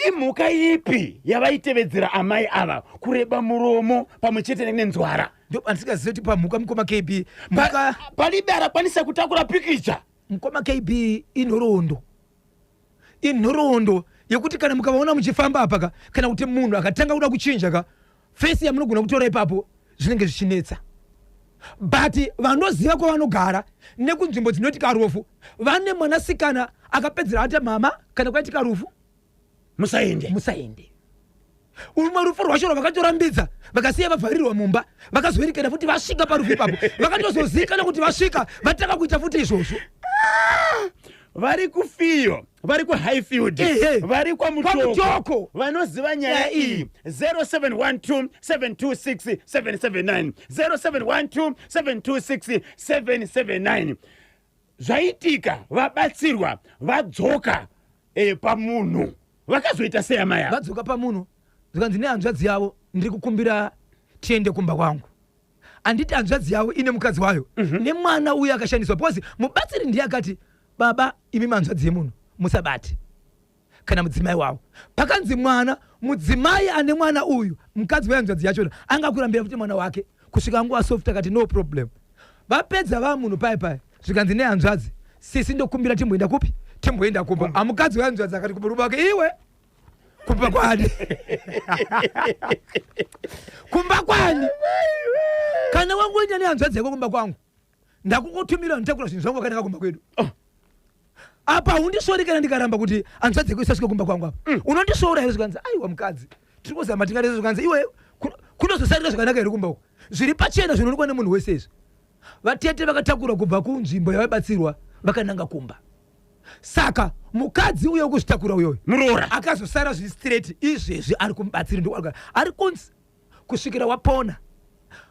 Imhuka ipi yavaitevedzera amai ava, kureba muromo pamwe chete nenzwara? Ndo handisingazivi kuti pamhuka, mukoma KB, mhuka. Palibe arakwanisa kutakura pikicha? Mukoma KB, inhoroondo, inhoroondo yekuti kana mukavaona muchifamba apa ka, kana kuti munhu akatanga kuda kuchinja ka face yamunogona kutora ipapo, zvinenge zvichinetsa. But vanoziva kwavanogara nekunzvimbo dzinoitika rufu, vane mwanasikana akapedzera ati, "Mama, kana kwaitika rufu musaende." Musaende. Rumwe rufu rwacho rwavakatorambidza, vakasiya vavharirwa mumba, vakazoerekana futi vasvika parufu ipapo, vakatozozivikana kuti vasvika vatanga kuita futi izvozvo. Vari kufiyo, vari kuHighfield, vari kwaMutoko, KwaMutoko. vanoziva nyaya Nyaya iyi. iyi. 0712 726 779, 0712 726 779. Zvaitika, vabatsirwa, vadzoka pamunhu, vakazoita sei amai ava? Vadzoka pamunhu, zvikanzi nehanzvadzi yavo, "Ndiri kukumbira tiende kumba kwangu." Handiti hanzvadzi yavo ine mukadzi wayo nemwana uyo akashandiswa, because mubatsiri ndiye akati, "Baba, imi manzvadzi yemunhu musabate kana mudzimai wavo." Pakanzi mwana, mudzimai ane mwana uyu, mukadzi wehanzvadzi yachona angakurambira kuti mwana wake kusvika nguva soft, akati, "No problem." Vapedza vamunhu pai pai, zvikanzi nehanzvadzi, "Sisi, ndokumbira timboenda kupi? Timboenda kumba." Amukadzi wehanzvadzi akati kumurume wake, "Iwe, kumba kwani? Kumba kwani? Kana wangoenda nehanzvadzi yako kumba kwangu, ndakukutumira nditakura zvinhu zvangu wakanaka kumba kwedu apa. Haundisori kana ndikaramba kuti hanzvadzi yako isasvike kumba kwangu apa? Unondisora here?" Zvikanzi, "Aiwa mukadzi, tiri kuzama tingadese." Zvikanzi, "Iwe, kunozosarira zvakanaka here kumba uku? Zviri pachena, zvinoonekwa nemunhu wese izvi." Vatete vakatakura kubva kunzvimbo yavaibatsirwa, vakananga kumba. Saka mukadzi uyo wekuzvitakura uyoyo, muroora, akazosara zviri straight. Izvezvi ari kumubatsiri, ndokuarugara ari kunzi kusvikira wapona.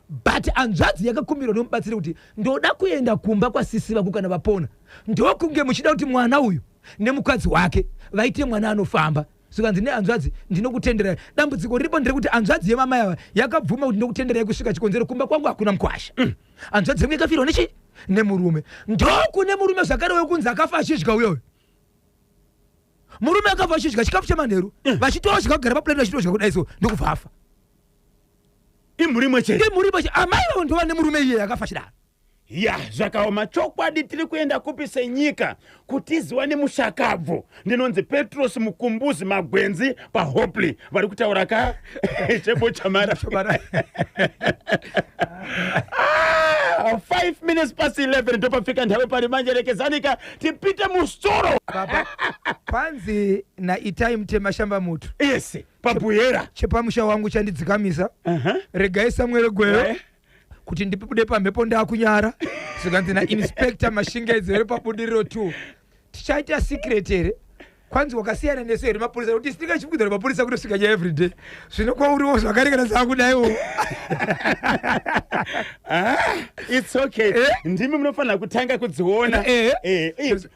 But hanzvadzi yakakumbirwa nomubatsiri kuti, "Ndoda kuenda kumba kwasisi vako kana vapona, ndokunge muchida kuti mwana uyu nemukadzi wake vaite mwana anofamba." Zvikanzi nehanzvadzi, "Ndinokutenderai." Dambudziko riripo nderekuti hanzvadzi yemamai ava yakabvuma kuti, "Ndinokutenderai," kusvika chikonzero, kumba kwangu hakuna mukwasha. Hanzvadzi yangu yakafirwa nechi nemurume. Ndokune murume zvakare wekunzi akafa achidya. Uyoyo murume akafa achidya chikafu chemanheru, vachitodya, kugara papureti vachitodya kudai so, ndokubva afa. Imhuri imwe chete. Imhuri imwe chete. Amai vavo ndova nemurume iyeye akafa chidaro. Ya, zvakaoma chokwadi. Tiri kuenda kupi senyika kutiziwa nemushakabvu? Ndinonzi Petros Mukumbuzi Magwenzi paHopley. Vari kutaura ka chebo chamara. Ah, 11:05 ndopafika nthawi pali manje. Rekezanika tipite musoro. Baba, kwanzi naItai Mutema Shamba Mutu, Yes, pabuyera. "Chepamusha wangu chandidzikamisa. Regai Samuel Gweyo kuti ndibude pamhepo, ndakunyara." Zvikanzi naInspector Mashingaidzere paBudiriro 2, "Tichaita secret here? Kwanzi wakasiyana nesu here mapurisa? Kuti sitingachibudira mapurisa kutosvika nyaya everyday. Zvino kwauriwo zvakarekana zakudaiwo." Ah, it's okay. Ndimi munofanira kutanga kudziona.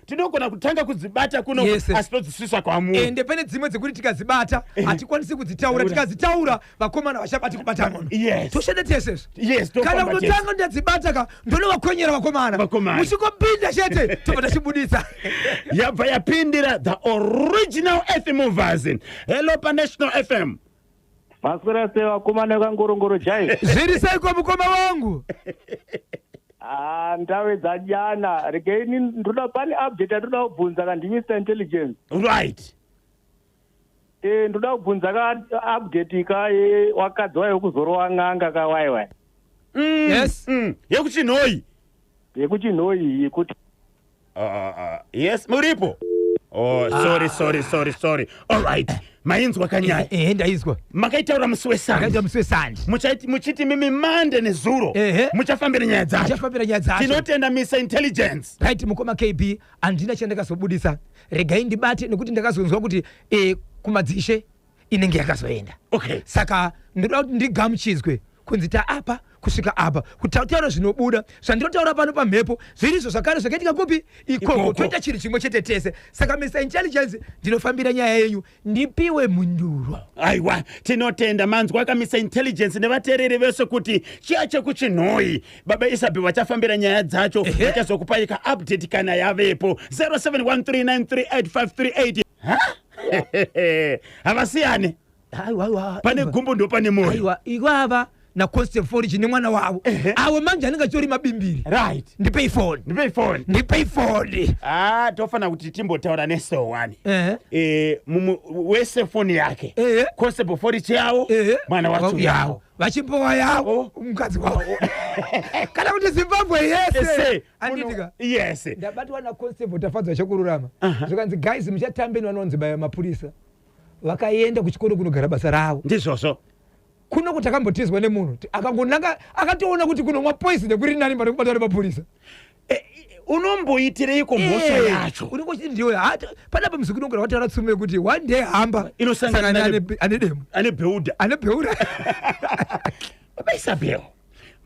Tinogona kutanga kudzibata kuno, asi todzisvisa kwamuri. Ende pane dzimwe dzekuti tikadzibata hatikwanisi kudzitaura. Tikadzitaura vakomana vachabati kubata muno. Toshanda tesezvo. Kana Tofamba tese. kutotanga ndadzibata ka, ndonovakonyera vakomana. Vakomana. Muchingopinda chete, tobva tachibuditsa. Yabva yapindira the original Earth Movers. Hello paNational FM. Maswera sei vakomana vekangorongoro jai? Zviri seiko mukoma wangu? Ah, ndave dzajana. Regei ndoda, pane update yandoda kubvunza ka, ndiMr Intelligence. Right. Ndoda kubvunza ka update ka wakadzi wayo kuzorowa n'anga ka waiwai. Yes. Yekuchinhoi? Yekuchinhoi yekuti Yes, muripo? Oh, sorry, sorry, sorry, sorry. All right, mainzwa kanyaya? Ehe, ndaizwa. Makaitaura musi wesande. Akaita musi wesande. Muchiti mimi Mande nezuro muchafambira nyaya dzacho. Tichafambira nyaya dzacho. Tinotenda Mr Intelligence. Right, mukoma KB, handina chandakazobudisa. Regai ndibate, nekuti ndakazonzwa kuti kumadzishe inenge yakazoenda. Saka ndoda kuti ndigamuchidzwe kunzi taapa kusvika apa, kuti tautaura zvinobuda zvandinotaura pano pamhepo zvirizvo zvakare zvakaitika kupi? Ikoko. Ikoko. Toita chinhu chimwe chete tese. Saka Mr Intelligence, ndinofambira nyaya yenyu, ndipiwe mhinduro. Aiwa, tinotenda. Manzwa ka Mr Intelligence nevateereri vese kuti chiya chekuchinhoi, baba Isabel vachafambira nyaya dzacho. Vachazokupai ka update kana yavepo. 0713938538. Ha? Havasiyane. Aiwa, aiwa. Pane gumbo ndo pane moyo. Aiwa, ivava naConstable Forage nemwana wavo avo manje anenge achitori mabimbiri. Ndipei foni. Ndipei foni. Ndipei foni. Ah, tofanira kuti timbotaura nesewani. Mumwe wese foni yake. Constable Forage yavo, mwana wacho yavo. Vachimbowa yavo, mukadzi wavo, kana kuti Zimbabwe yese. Ese. Anditika? Yes. Ndabatwa naConstable Tafadzwa Chekururama. Zvikanzi, "Guys, muchatambeni." Vanonzi baya mapurisa vakaenda kuchikoro kunogara basa ravo. Ndizvozvo. Kuno kuti akambotizwa nemunhu akangonanga akatoona kuti kunomwa poison kuri nani pane kubatwa nemapurisa. Unomboitireiko mhosva yacho? Unenge uchiti ndiwe. Panapa muzukuru unogona wataura tsumo yekuti one day hamba Inosangana sangana ane demo. Ane bheuda. Ane bheura. Baba Isabel,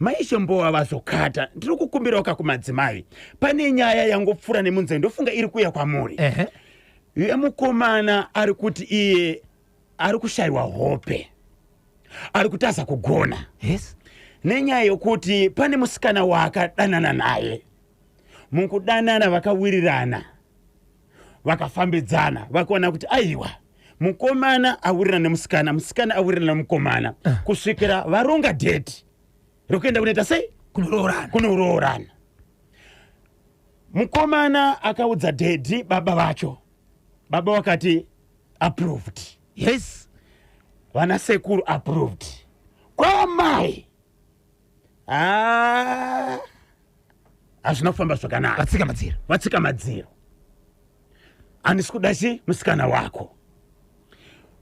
maishombowa vazokata, ndiri kukumbirawo kakumadzimai, pane nyaya yangopfuura nemunzeve, ndofunga iri kuuya kwamuri, yemukomana ari kuti iye ari kushayiwa hope, ari kutaza kugona nenyaya yokuti pane musikana waakadanana naye. Mukudanana vakawirirana, vakafambidzana, vakaona kuti aiwa, mukomana awirirana nemusikana, musikana awirirana nemukomana, kusvikira varonga date rekuenda kunoita sei? Kunoroorana. Kunoroorana. Mukomana akaudza daddy, baba vacho. Baba vakati approved. Vana sekuru approved. Kwamai, ah, hazvina kufamba zvakanaka. Vatsika madziro. Vatsika madziro, handisi kuda chi musikana wako,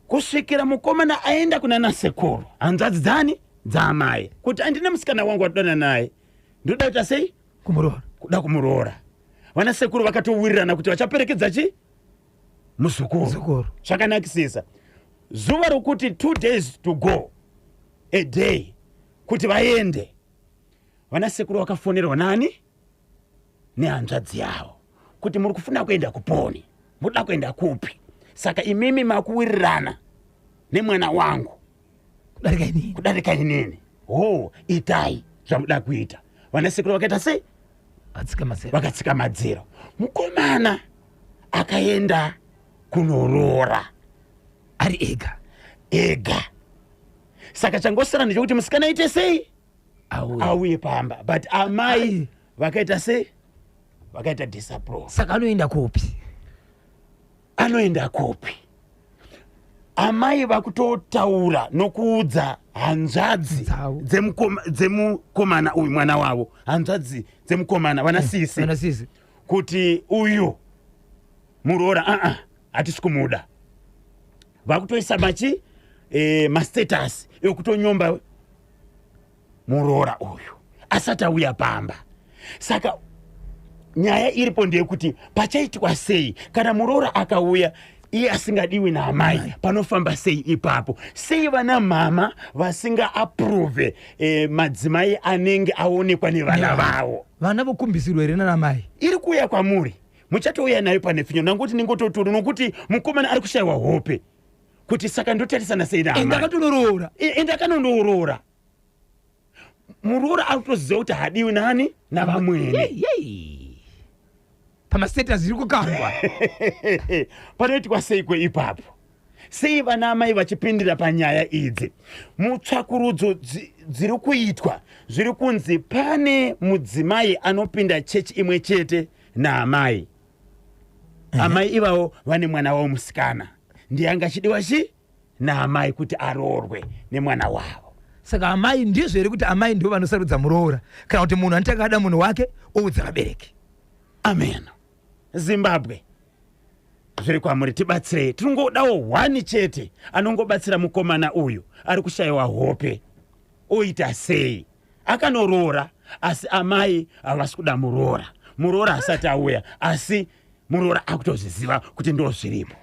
kusvikira mukomana aenda kuna nasekuru, hanzvadzi dzani, dzaamai, kuti andine musikana wangu watodana naye, ndoda kuita sei? Kumuroora. Kuda kumuroora. Vana sekuru vakatowirirana kuti vachaperekedza chi muzukuru. Muzukuru. Zvakanakisisa. Zuva rokuti 2 days to go, a day kuti vaende, vana sekuru vakafonerwa nani? Nehanzvadzi yavo, kuti muri kufuna kuenda kuponi, muda kuenda kupi? Saka imimi makuwirirana nemwana wangu kudarika inini. Kudarika inini. Ho, itai zvamuda kuita. Vana sekuru vakaita sei? Vatsika madziro. Vakatsika madziro. Mukomana akaenda kunoroora ari ega. Ega. Saka changosara ndechekuti musikana aite sei? Auye. Auye pamba, but amai Ai. vakaita sei? Vakaita disapprove. Saka anoenda kupi? Anoenda kupi? Amai vakutotaura nokuudza hanzvadzi Dzavo. dzemukomana uyu, mwana wavo, hanzvadzi dzemukomana, vana sisi, Vana sisi, kuti uyu muroora aa, hatisi kumuda. Vakutoisa machi mastatus ekutonyomba muroora uyu asati auya pamba. Saka nyaya iripo ndeyekuti pachaitwa sei kana muroora akauya iye asingadiwi naamai? Panofamba sei ipapo? Sei vana mama vasingaapprove madzimai anenge aonekwa nevana vavo? Vana vokumbisirwa here nana mai? Iri kuuya kwamuri, muchatouya nayo pane finyo. Nangoti ningototori nokuti mukomana ari kushayiwa hope kuti saka ndotarisana sei naamai. Ende akatonoroora. Ende akanondoroora. Muroora ari kutoziva kuti hadiwi nani? Navamwene. Pamastatus iri kukangwa. Panoitwa seiko ipapo? Sei vana amai vachipindira panyaya idzi? Mutsvakurudzo dziri kuitwa, zviri kunzi pane mudzimai anopinda chechi imwe chete naamai. Amai ivavo vane mwana wavo musikana, ndiye anga achidiwa chi naamai kuti aroorwe nemwana wavo. Saka amai, ndizvo here kuti amai ndivo vanosarudza muroora, kana kuti munhu anotanga ada munhu wake oudza vabereki? Amen. Zimbabwe, zviri kwamuri, tibatsirei. Tinongodawo one chete anongobatsira mukomana uyu ari kushayiwa hope. Oita sei? Akanoroora, asi amai havasi kuda muroora. Muroora asati auya, asi muroora akutozviziva kuti ndo zviripo.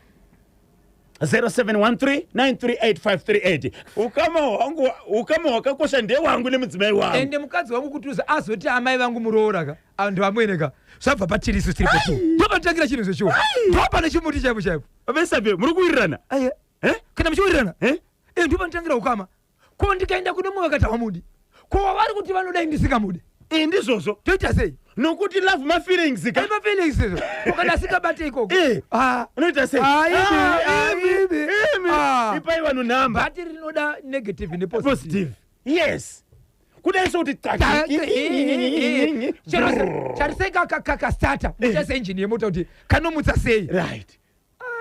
0713938538. Ukama hwangu, ukama hwakakosha ndewangu nemudzimai wangu. Ende mukadzi wangu kutuza azoti amai vangu muroora ka, antu amwene ka, zvabva patirisu tiripo tu, ndopanotangira chinhu zvechiwo, ndopane chimuti chaipo chaipo. Vesabe, muri kuwirirana? Aye. Eh? Kana muchiwirirana, Eh? ndopanotangira ukama. Ko ndikaenda kune mumwe vakati havamudi, ko wavari kuti vanodai ndisingamudi? Ndizvozvo. Toita sei? Nokuti love mafeelings ka. Mafeelings izvo, kana asingabate ikoko? Ah. Unoita sei? Ah, imi, Ah, ah, imi, imi. imi. Ah. Ipai vanhu nhamba. Bhatiri rinoda negative nepositive. Positive, yes. Kudai sokuti Charisei kakastata, muchaisa injini yemota kuti kanomutsa sei. Right.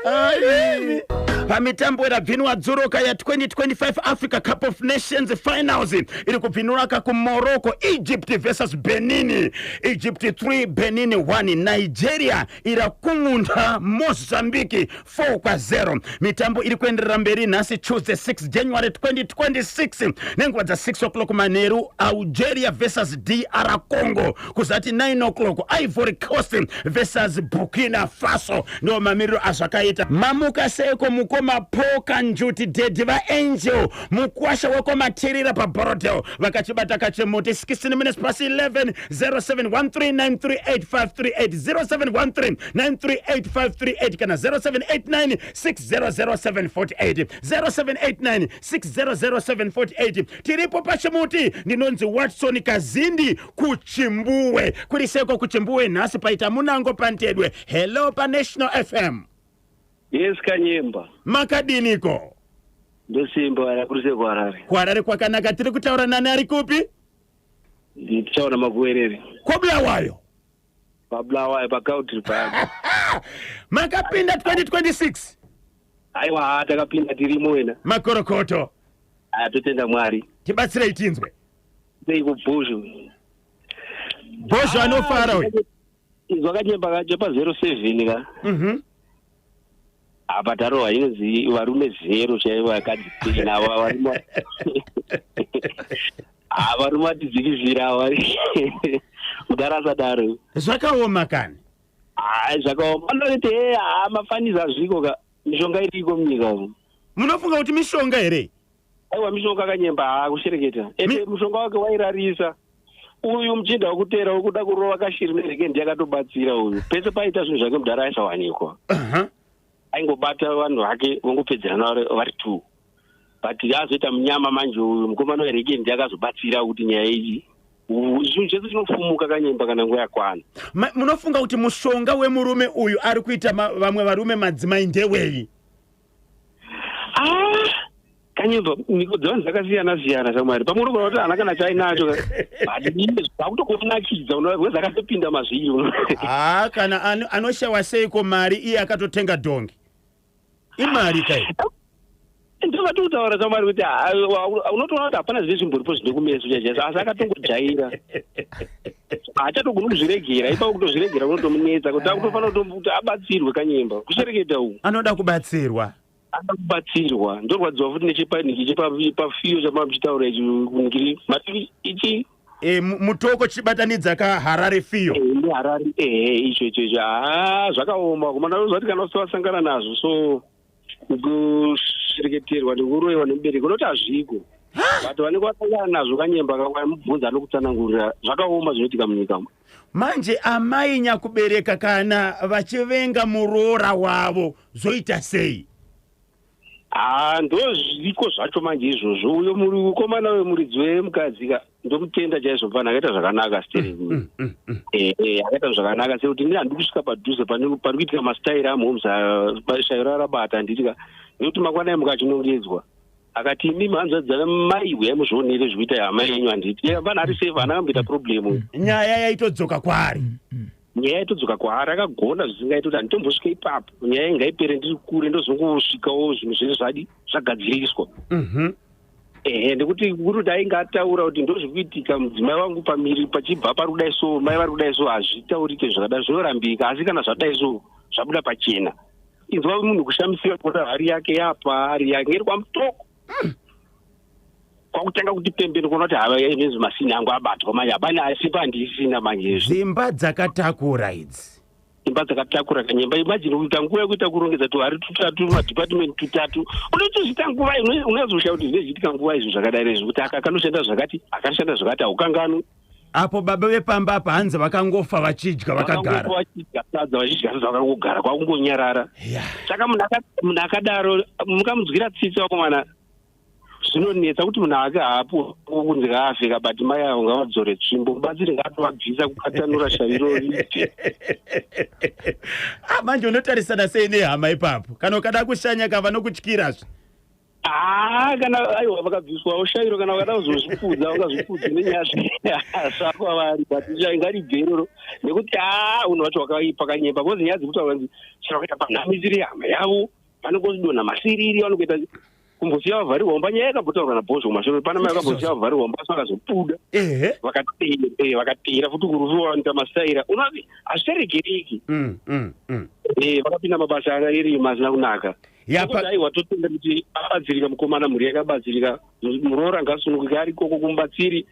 Ai. Pamitambo irabvinwa dzuroka ya2025 Africa Cup of Nations finals iri kubvinuraka kuMorocco, Egypt versus Benin, Egypt 3, Benin 1. Nigeria irakungunda Mozambique 4-0. Mitambo iri kuenderera mberi nhasi, Tuesday 6 January 2026, nenguva dza6 o'clock manheru, Algeria versus DR Congo, kuzati 9 o'clock, Ivory Coast versus Burkina Faso. Ndo mamiriro azvakaita. Mamuka seiko, mukoma Poka Njuti, daddy vaAngel, mukwasha wekwaMatirira paBorodel, vakachibata kachemuti? 16 minutes past 11. 0713938538, 0713938538 kana 0789 600748, 0789 600748. Tiripo pachimuti. Ndinonzi Watson Kazindi kuChimbuwe. Kuri seko kuChimbuwe nhasi? Paita munango pantedwe. Hello, paNational FM. Yes, Kanyemba. Makadiniko? Ndosimba rakurise kuHarare. KuHarare kwakanaka. Tiri kutaura nani, ari kupi? Tichaona Makuwerere. KoBulawayo? PaBulawayo, paCowdray Park. Makapinda 2026? Aiwa, takapinda, tirimo wena. Makorokoto. Totenda Mwari. Tibatsirei tinzwe. Sei kuBhozho? Bhozho anofara uyu. Izwa Kanyemba, kacho pa07 ka. Apa tarohwa inonzi varume 0 chaivo, vakadzi 10. Ava varume, ha, varume vatidzikisira ava, mudara asadaro. Zvakaoma kani. Hai, zvakaoma. Anoti he, ha, mafanisi azviko ka, mishonga iriko munyika umu. Munofunga kuti mishonga here? Aiwa, mishonga Kanyemba, ha, kushereketa ende mushonga wake wairarisa uyu muchinda wekutera wekuda kurova kashiri nerekendi yakatobatsira uyu. Pese paita zvinhu zvake mudhara aisawanikwa. Aingobata vanhu vake vongopedzerana vari two, but azoita munyama manje uyu mukomana werekendi akazobatsira kuti nyaya iyi, zvinhu zvese zvinofumuka Kanyemba kana nguva yakwana. Munofunga kuti mushonga wemurume uyu ari kuita vamwe varume madzimai ndewei? Ah, Kanyemba, mhiko dzevanhu dzakasiyana siyana shamwari. Pamwe unogona kuti haana kana chainacho, but iye zvakutokunakidza weza akatopinda mazviri. Haa, kana anoshawa seiko mari iye akatotenga dhongi? Imari kai. Ndozvatokutaura shamwari kuti unotoona kuti hapana zvine zvimboripo zvine kumeso chaizvo, asi akatongojaira, haachatogoni kuzviregera. Ipapo kutozviregera kunotomunetsa, kuti akutofanira kuti abatsirwe Kanyemba, kushereketa uku. Anoda kubatsirwa. Anoda kubatsirwa. Ndorwadziwa futi nechepaniki chepafiyo chamamuchitaura ichi kuningiri mati ichi. E, Mutoko chibatanidza kaHarare Fiyo. Neharare, ehe, icho icho icho, ha, zvakaoma kumana uzati kana usati wasangana nazvo, so kushereketerwa nekuroyiwa nemubereki unoti hazviko, but vanenge vasangana nazvo Kanyemba kamubvunza anokutsanangurira. Zvakaoma zvinoitika munyika umu. Manje amai nyakubereka kana vachivenga muroora wavo zoita sei? Ha, ndo zviriko zvacho manje izvozvo. Uyo muri mukomana wemuridzi wemukadzi ka, ndomutenda chaizvo pana akaita zvakanaka stereki. Akaita zvakanaka sekuti ini handidi kusvika padhuze pari kuitika masitairi aMhoms shairo rabata, handiti ka, nekuti mangwanai mukachinongedzwa akati imi hanzvadzi mai uyai muzvionere zvikuita hama yenyu, handiti vanhu ari safe, haana kamboita problem. Nyaya yaitodzoka kwaari. Nyaya yaitodzoka kwaari. Akagona zvisingaiti kuti handitombosvika ipapo, nyaya ingaipere ndiri kure, ndozongosvikawo zvinhu zvese zvadi zvagadziriswa. Ehe, ndekuti kuri kuti ainge ataura kuti ndozvikuitika mudzimai wangu pamiri pachibva pari kudai, so mai vari kudai, so hazvitaurike zvakadai, zvinorambika, asi kana zvadai so zvabuda pachena. Inzwa munhu kushamisika kuona hari yake yapa, hari yake iri kwaMutoko, kwakutanga kuti pembeni kuona kuti hava nezvi masini angu abatwa manje, hapana asipa, handisina manje izvi. Dzimba dzakatakura idzi. Imba dzakatakura Kanyemba. Imagine kuita nguva yekuita kurongedza tuhari tutatu, madepartment tutatu, unotozviita nguva unozosha kuti zvinezviitika nguva izvo zvakadai izvi, kuti aka kanoshanda zvakati, akanoshanda zvakati, haukanganwi. Apo baba vepamba apa hanzi vakangofa vachidya vakagara. Vakangofa vachidya sadza, vachidya sadza vakangogara, kwakungonyarara. Saka munhu akadaro mukamunzwira tsitsi vakomana, zvinonetsa kuti munhu ake haapo kunzi ngaafeka, but mai avo ngavadzore tsvimbo, mubatsiri ngaatovabvisa kukatanura shaviro ribve. Ah, manje unotarisana sei nehama ipapo kana ukada kushanya kava nokutyirazve? Haa, kana aiwa vakabviswawo shairo, kana vakada kuzozvipfudza vakazvipfudza nenyaya zvako avari, but ngaribve iroro nekuti haa, unhu wacho wakaipa, kanyepa, because nyaya dzekutaura kunzi chero vakaita panhamisiri hama yavo vanongodonha masiriri, vanokuita kumbosiya vavharirwa mumba. Nyaya yakambotaurwa naBhozho kumashure, pana mai vakambosiya vavharirwa mumba, asi vakazobuda. Vakateera futi kurufu, vanoita masaira, unoti hazvicharegereki. Vakapinda mabasa anga asina kunaka. Aiwa, totenda kuti abatsirika mukomana, mhuri yakabatsirika, muroora ngasununguke ari ikoko kumubatsiri,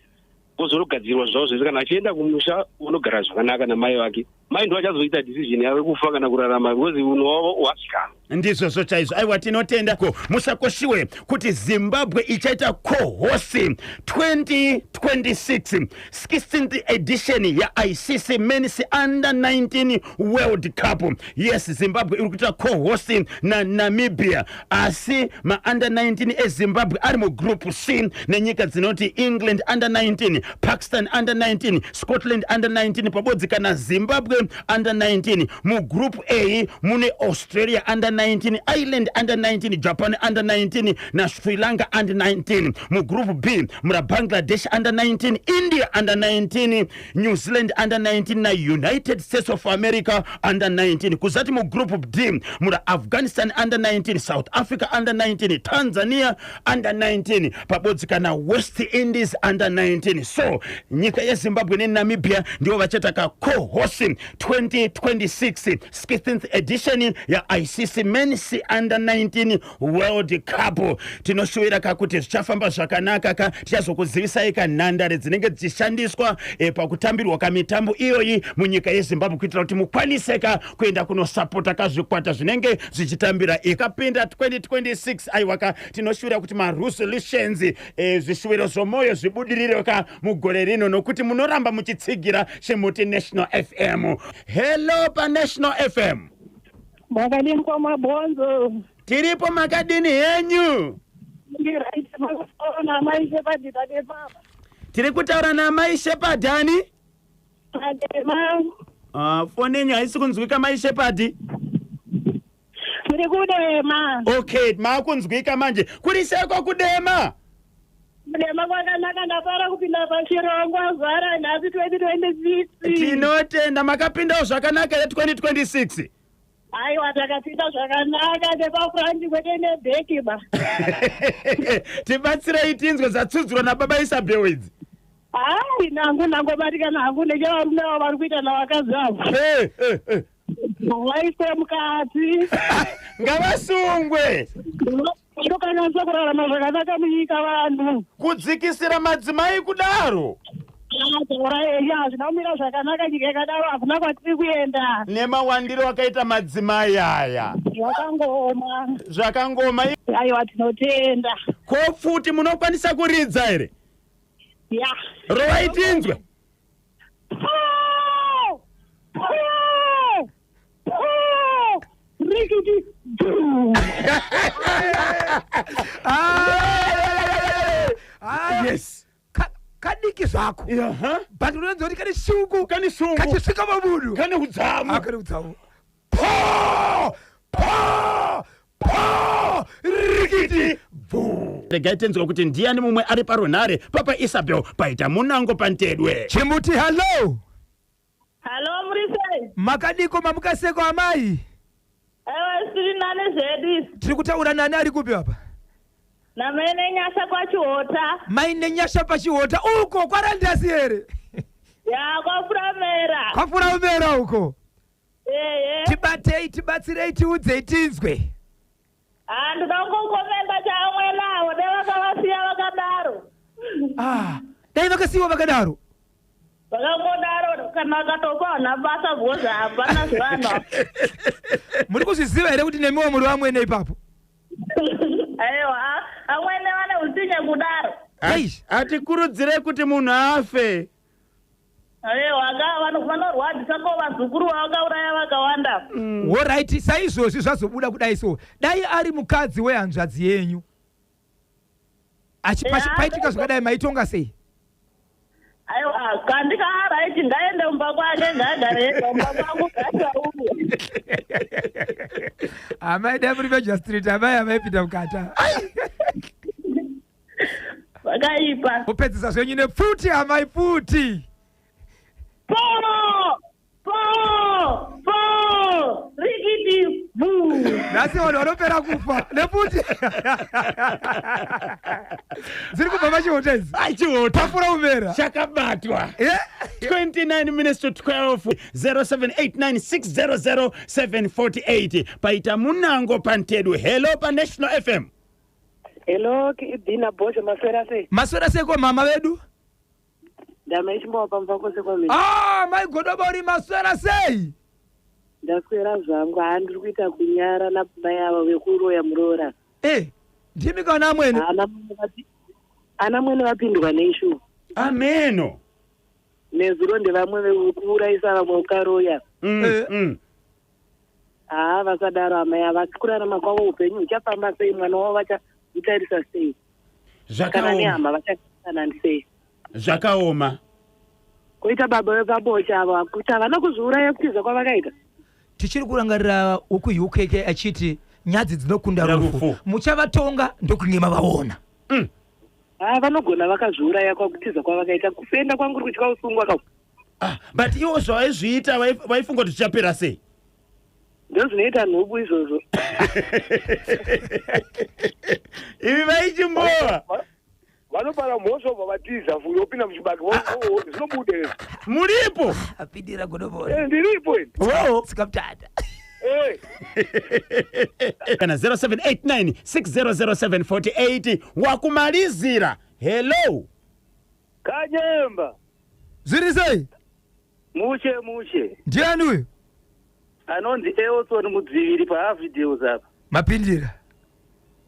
ozonogadzirwa zvavo zvese. Kana achienda kumusha unogara zvakanaka namai vake. Mai ndo achazoita decision yave kufa kana kurarama, because unhu wavo wasvikana. Ndizvozvo chaizvo. Aiwa, tinotenda. Ko musakoshiwe kuti Zimbabwe ichaita co-host 2026 16th edition yaICC Men's Under 19 World Cup. Yes, Zimbabwe iri kuita co-host naNamibia, asi maunder 19 eZimbabwe ari mugroup C nenyika dzinoti England under 19, Pakistan under 19, Scotland under 19, pabodzi kana Zimbabwe under 19. Mugroup A mune Australia under 19, Ireland under 19, Japan under 19 naSri Lanka under 19. Mugroup B muna Bangladesh under 19, India under 19, New Zealand under 19 naUnited States of America under 19. Kuzati mugroup D muna Afghanistan under 19, South Africa under 19, Tanzania under 19, pabodzi kana West Indies under 19. So nyika yeZimbabwe neNamibia ndivo vachaita ka co-host 2026 16th edition yaICC Men's Under 19 World Cup. Tinoshuvira ka kuti zvichafamba zvakanaka ka. Tichazokuzivisai ka nhandare dzinenge dzichishandiswa pakutambirwa kamitambo iyoyi munyika yeZimbabwe, kuitira kuti mukwanise ka kuenda kunosapota kazvikwata zvinenge zvichitambira. Ikapinda 2026, aiwa ka, tinoshuvira kuti maresolutions, zvishuwiro zvomwoyo zvibudirire ka mugore rino, nokuti munoramba muchitsigira Chimuti National FM. Hello paNational FM. Makadini kwamabhonzo? Tiripo, makadini henyu? Ndiright, makataura namai Shepard padepapa. Tiri kutaura namai Shepard ani? Padema. Foni yenyu haisi kunzwika, mai Shepard. Tiri kudema. Okay, maakunzwika manje. Kuri seko kudema? Kudema kwakanaka, ndafara kupinda pachirongwa zvara nhasi 2026. Tinotenda. Makapindawo zvakanaka ye2026? Aiwa, takapinda zvakanaka nepafront, kwete neback ba. Tibatsirei tinzwe zatsudzurwa nababa Isabel idzi. Hai, nangu nangobatikana hangu nechevarume avo vari kuita navakadzi avo. Eh, eh, eh. Vaiswe mukati. Ngavasungwe. Vanokanganisa kurarama zvakanaka munyika vanhu. Kudzikisira madzimai kudaro? Taura eya, hazvina kumira zvakanaka. Nyika yakadaro hakuna kwatiri kuenda. Nemawandiro akaita madzimai aya. Zvakangoma. Zvakangoma. Aiwa, tinotenda. Ko pfuti munokwanisa kuridza here? Ya. Rovai tinzwe. Po! Po! Po! Rikiti! Du! Ah, kadiki zvako, but unonzwa kuti kane shungu. Kane shungu. Kachisvika pamunhu. Kane udzamu. Ah, kane udzamu. Po, po, po, rikiti bvu. Regai tinzwe kuti ndiani mumwe ari parunhare. Papa Isabel, paita munango pantedwe. Chimuti, hallo. Halo, muri sei? Makadiko, mamukaseko amai? Aiwa, tiri nane zvedu isu. Tiri kutaura nani, ari kupi apa? Namene Nyasha kwaChihota. Maine Nyasha paChihota uko kwaRandasi here? Ya, kwaFuramera. Kwafuramera uko? Ehe. Tibatei, tibatsirei, tiudzei tinzwe. Ah, ndoda kungokomenda chamwe navo nevakavasiya vakadaro. Ah, dai vakasiyiwa vakadaro. Vakangodaro, kana vakatopa vana basa, because hapana zvevanhu. Muri kuzviziva here kuti nemiwo muri vamwene ipapo? Aiwa, amwene vane utsinye kudaro. Eish. Hatikurudzire kuti munhu afe. Aiwa, vanhu vanorwadzisa, ko vazukuru vavakauraya vakawanda. Alright, saizvozvi zvazobuda kudai, so dai ari mukadzi wehanzvadzi yenyu paitika zvakadai, maitonga sei? Aiwa, kandika right, ngaende mumba kwake, ngaagare ega mumba kwangu, ngaasauye. Amai, dai muri Major Street, amai, amaipinda mukati. Pakaipa. Mupedzisa zvenyu nepfuti amai, pfuti. Po! Po! Po! Rikiti bu! Nhasi vanhu vanopera kufa nepfuti dziri kubva pachihota idzi. Achihota. Pafura umera. Chakabatwa. Eh? 29 minutes to 12, 0789600748. Paita munango pantedu. Hello paNational FM. Hello, Dina Bosho, maswera sei? Maswera seiko mama vedu? Ndamaichimbowa pamba kwose kwamene. Ah, mai Godobori, maswera sei? Ndaswera zvangu, haa ndiri kuita kunyara namai ava vekuroya muroora. Eh, ndimi kana amwene? Ana mwene vapindwa neishu. Ameno. Nezuro ndevamwe vekuurayisa vamwe ukaroya. Eh. Haa vasadaro amai ava, kurarama kwavo upenyu huchafamba sei, mwana wavo vachamutarisa sei? Kana Zvakaoma. nehama vachatarisana sei? Zvakaoma. Koita baba vepabosha ava kuti havana kuzviuraya kutiza kwavakaita. Tichiri kurangarira wekuUK achiti nyadzi dzinokunda rufu. Rufu. Muchavatonga ndokunge mavaona. Haa vanogona vakazviuraya kwakutiza kwavakaita, kufenda kwangu uri kutya usungwa ka. Ah, but iwo zvavaizviita vaifunga kuti zvichapera sei? Ndozvinoita nhubu izvozvo. Ivi vaichimbowa. Vanopara mhosva ubva vatiza fuyo opinda muchibage, zvinobuda izvo. Muripo. Apindira Godobori. Eh, ndiripo ini. Oh. Tsikamutata. Eh. Kana 0789600748 wakumalizira. Hello. Kanyemba. Zviri sei? Mushe mushe. Ndiani uyu? Anonzi Eoson Mudziviri pahavideos apa. Mapindira.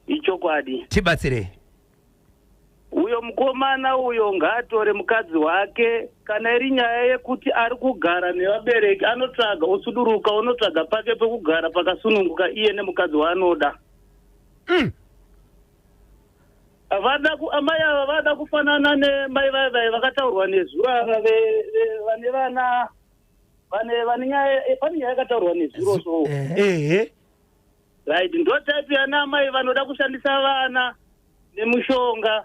Ichokwadi. Tibatsirei. Uyo mukomana uyo ngaatore mukadzi wake. Kana iri nyaya yekuti ari kugara nevabereki, anotsvaga osuduruka, unotsvaga pake pekugara pakasununguka iye nemukadzi waanoda. Vada amai ava vada kufanana nemai vaivai vakataurwa nezuro ava vane vana vane nyaya, pane nyaya yakataurwa nezuro so. Eh. Ehe. Right, ndo type yana amai vanoda kushandisa vana nemushonga.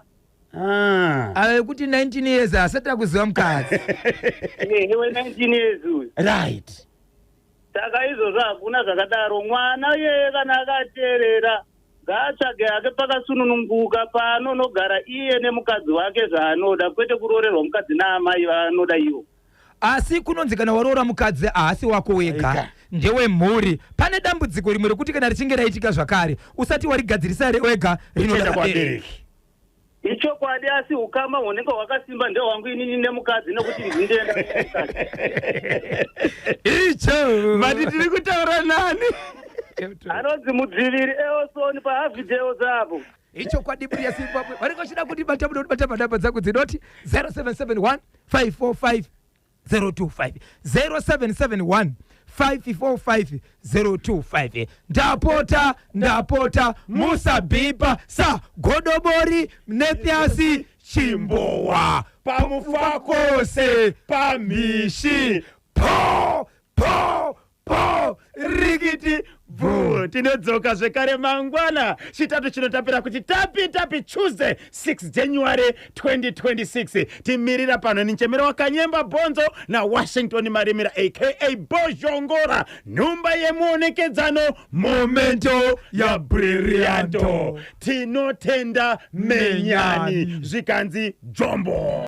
Ah. Ava yekuti 19 years asati akuziva mukadzi. Ehe, we19 years uyu. Right. Saka izvozvo hakuna zvakadaro. Mwana iyeye kana akateerera ngaatsvage hake pakasununguka paanonogara iye nemukadzi wake zvaanoda, kwete kuroorerwa mukadzi naamai vaanoda ivo. Asi kunonzi kana waroora mukadzi haasi wako wega, Ega. ndewemhuri. Pane dambudziko rimwe rekuti kana richinge raitika zvakare usati warigadzirisa wega, rinoda Uchienda vabereki. kuvabereki. Ichokwadi, asi ukama hunenge hwakasimba ndehwangu inini nemukadzi, nekuti ndindienda nemukadzi. Icho. Mati tiri kutaura nani? Anonzi Mudziviri Eosoni pahavidheos apo. Ichokwadi buri yaZimbabwe, vanenge vachida kundibata muda kundibata panhamba dzangu dzinoti 0771 545 025, 0771 545 025. Ndapota, ndapota, musabhipa sa Godobori Nethiasi Chimbowa. Pamufakose pamhishi. Po po po rikiti. Bvu. Tinodzoka zvekare mangwana chitatu chinotapira kuti tapi tapi, Tuesday 6 January 2026. Timirira pano nichemera waKanyemba Bhonzo naWashington Marimira aka Bozhongora, nhumba yemuonekedzano, momento ya brillianto. Tinotenda menyani. Menyani. Zvikanzi jombo.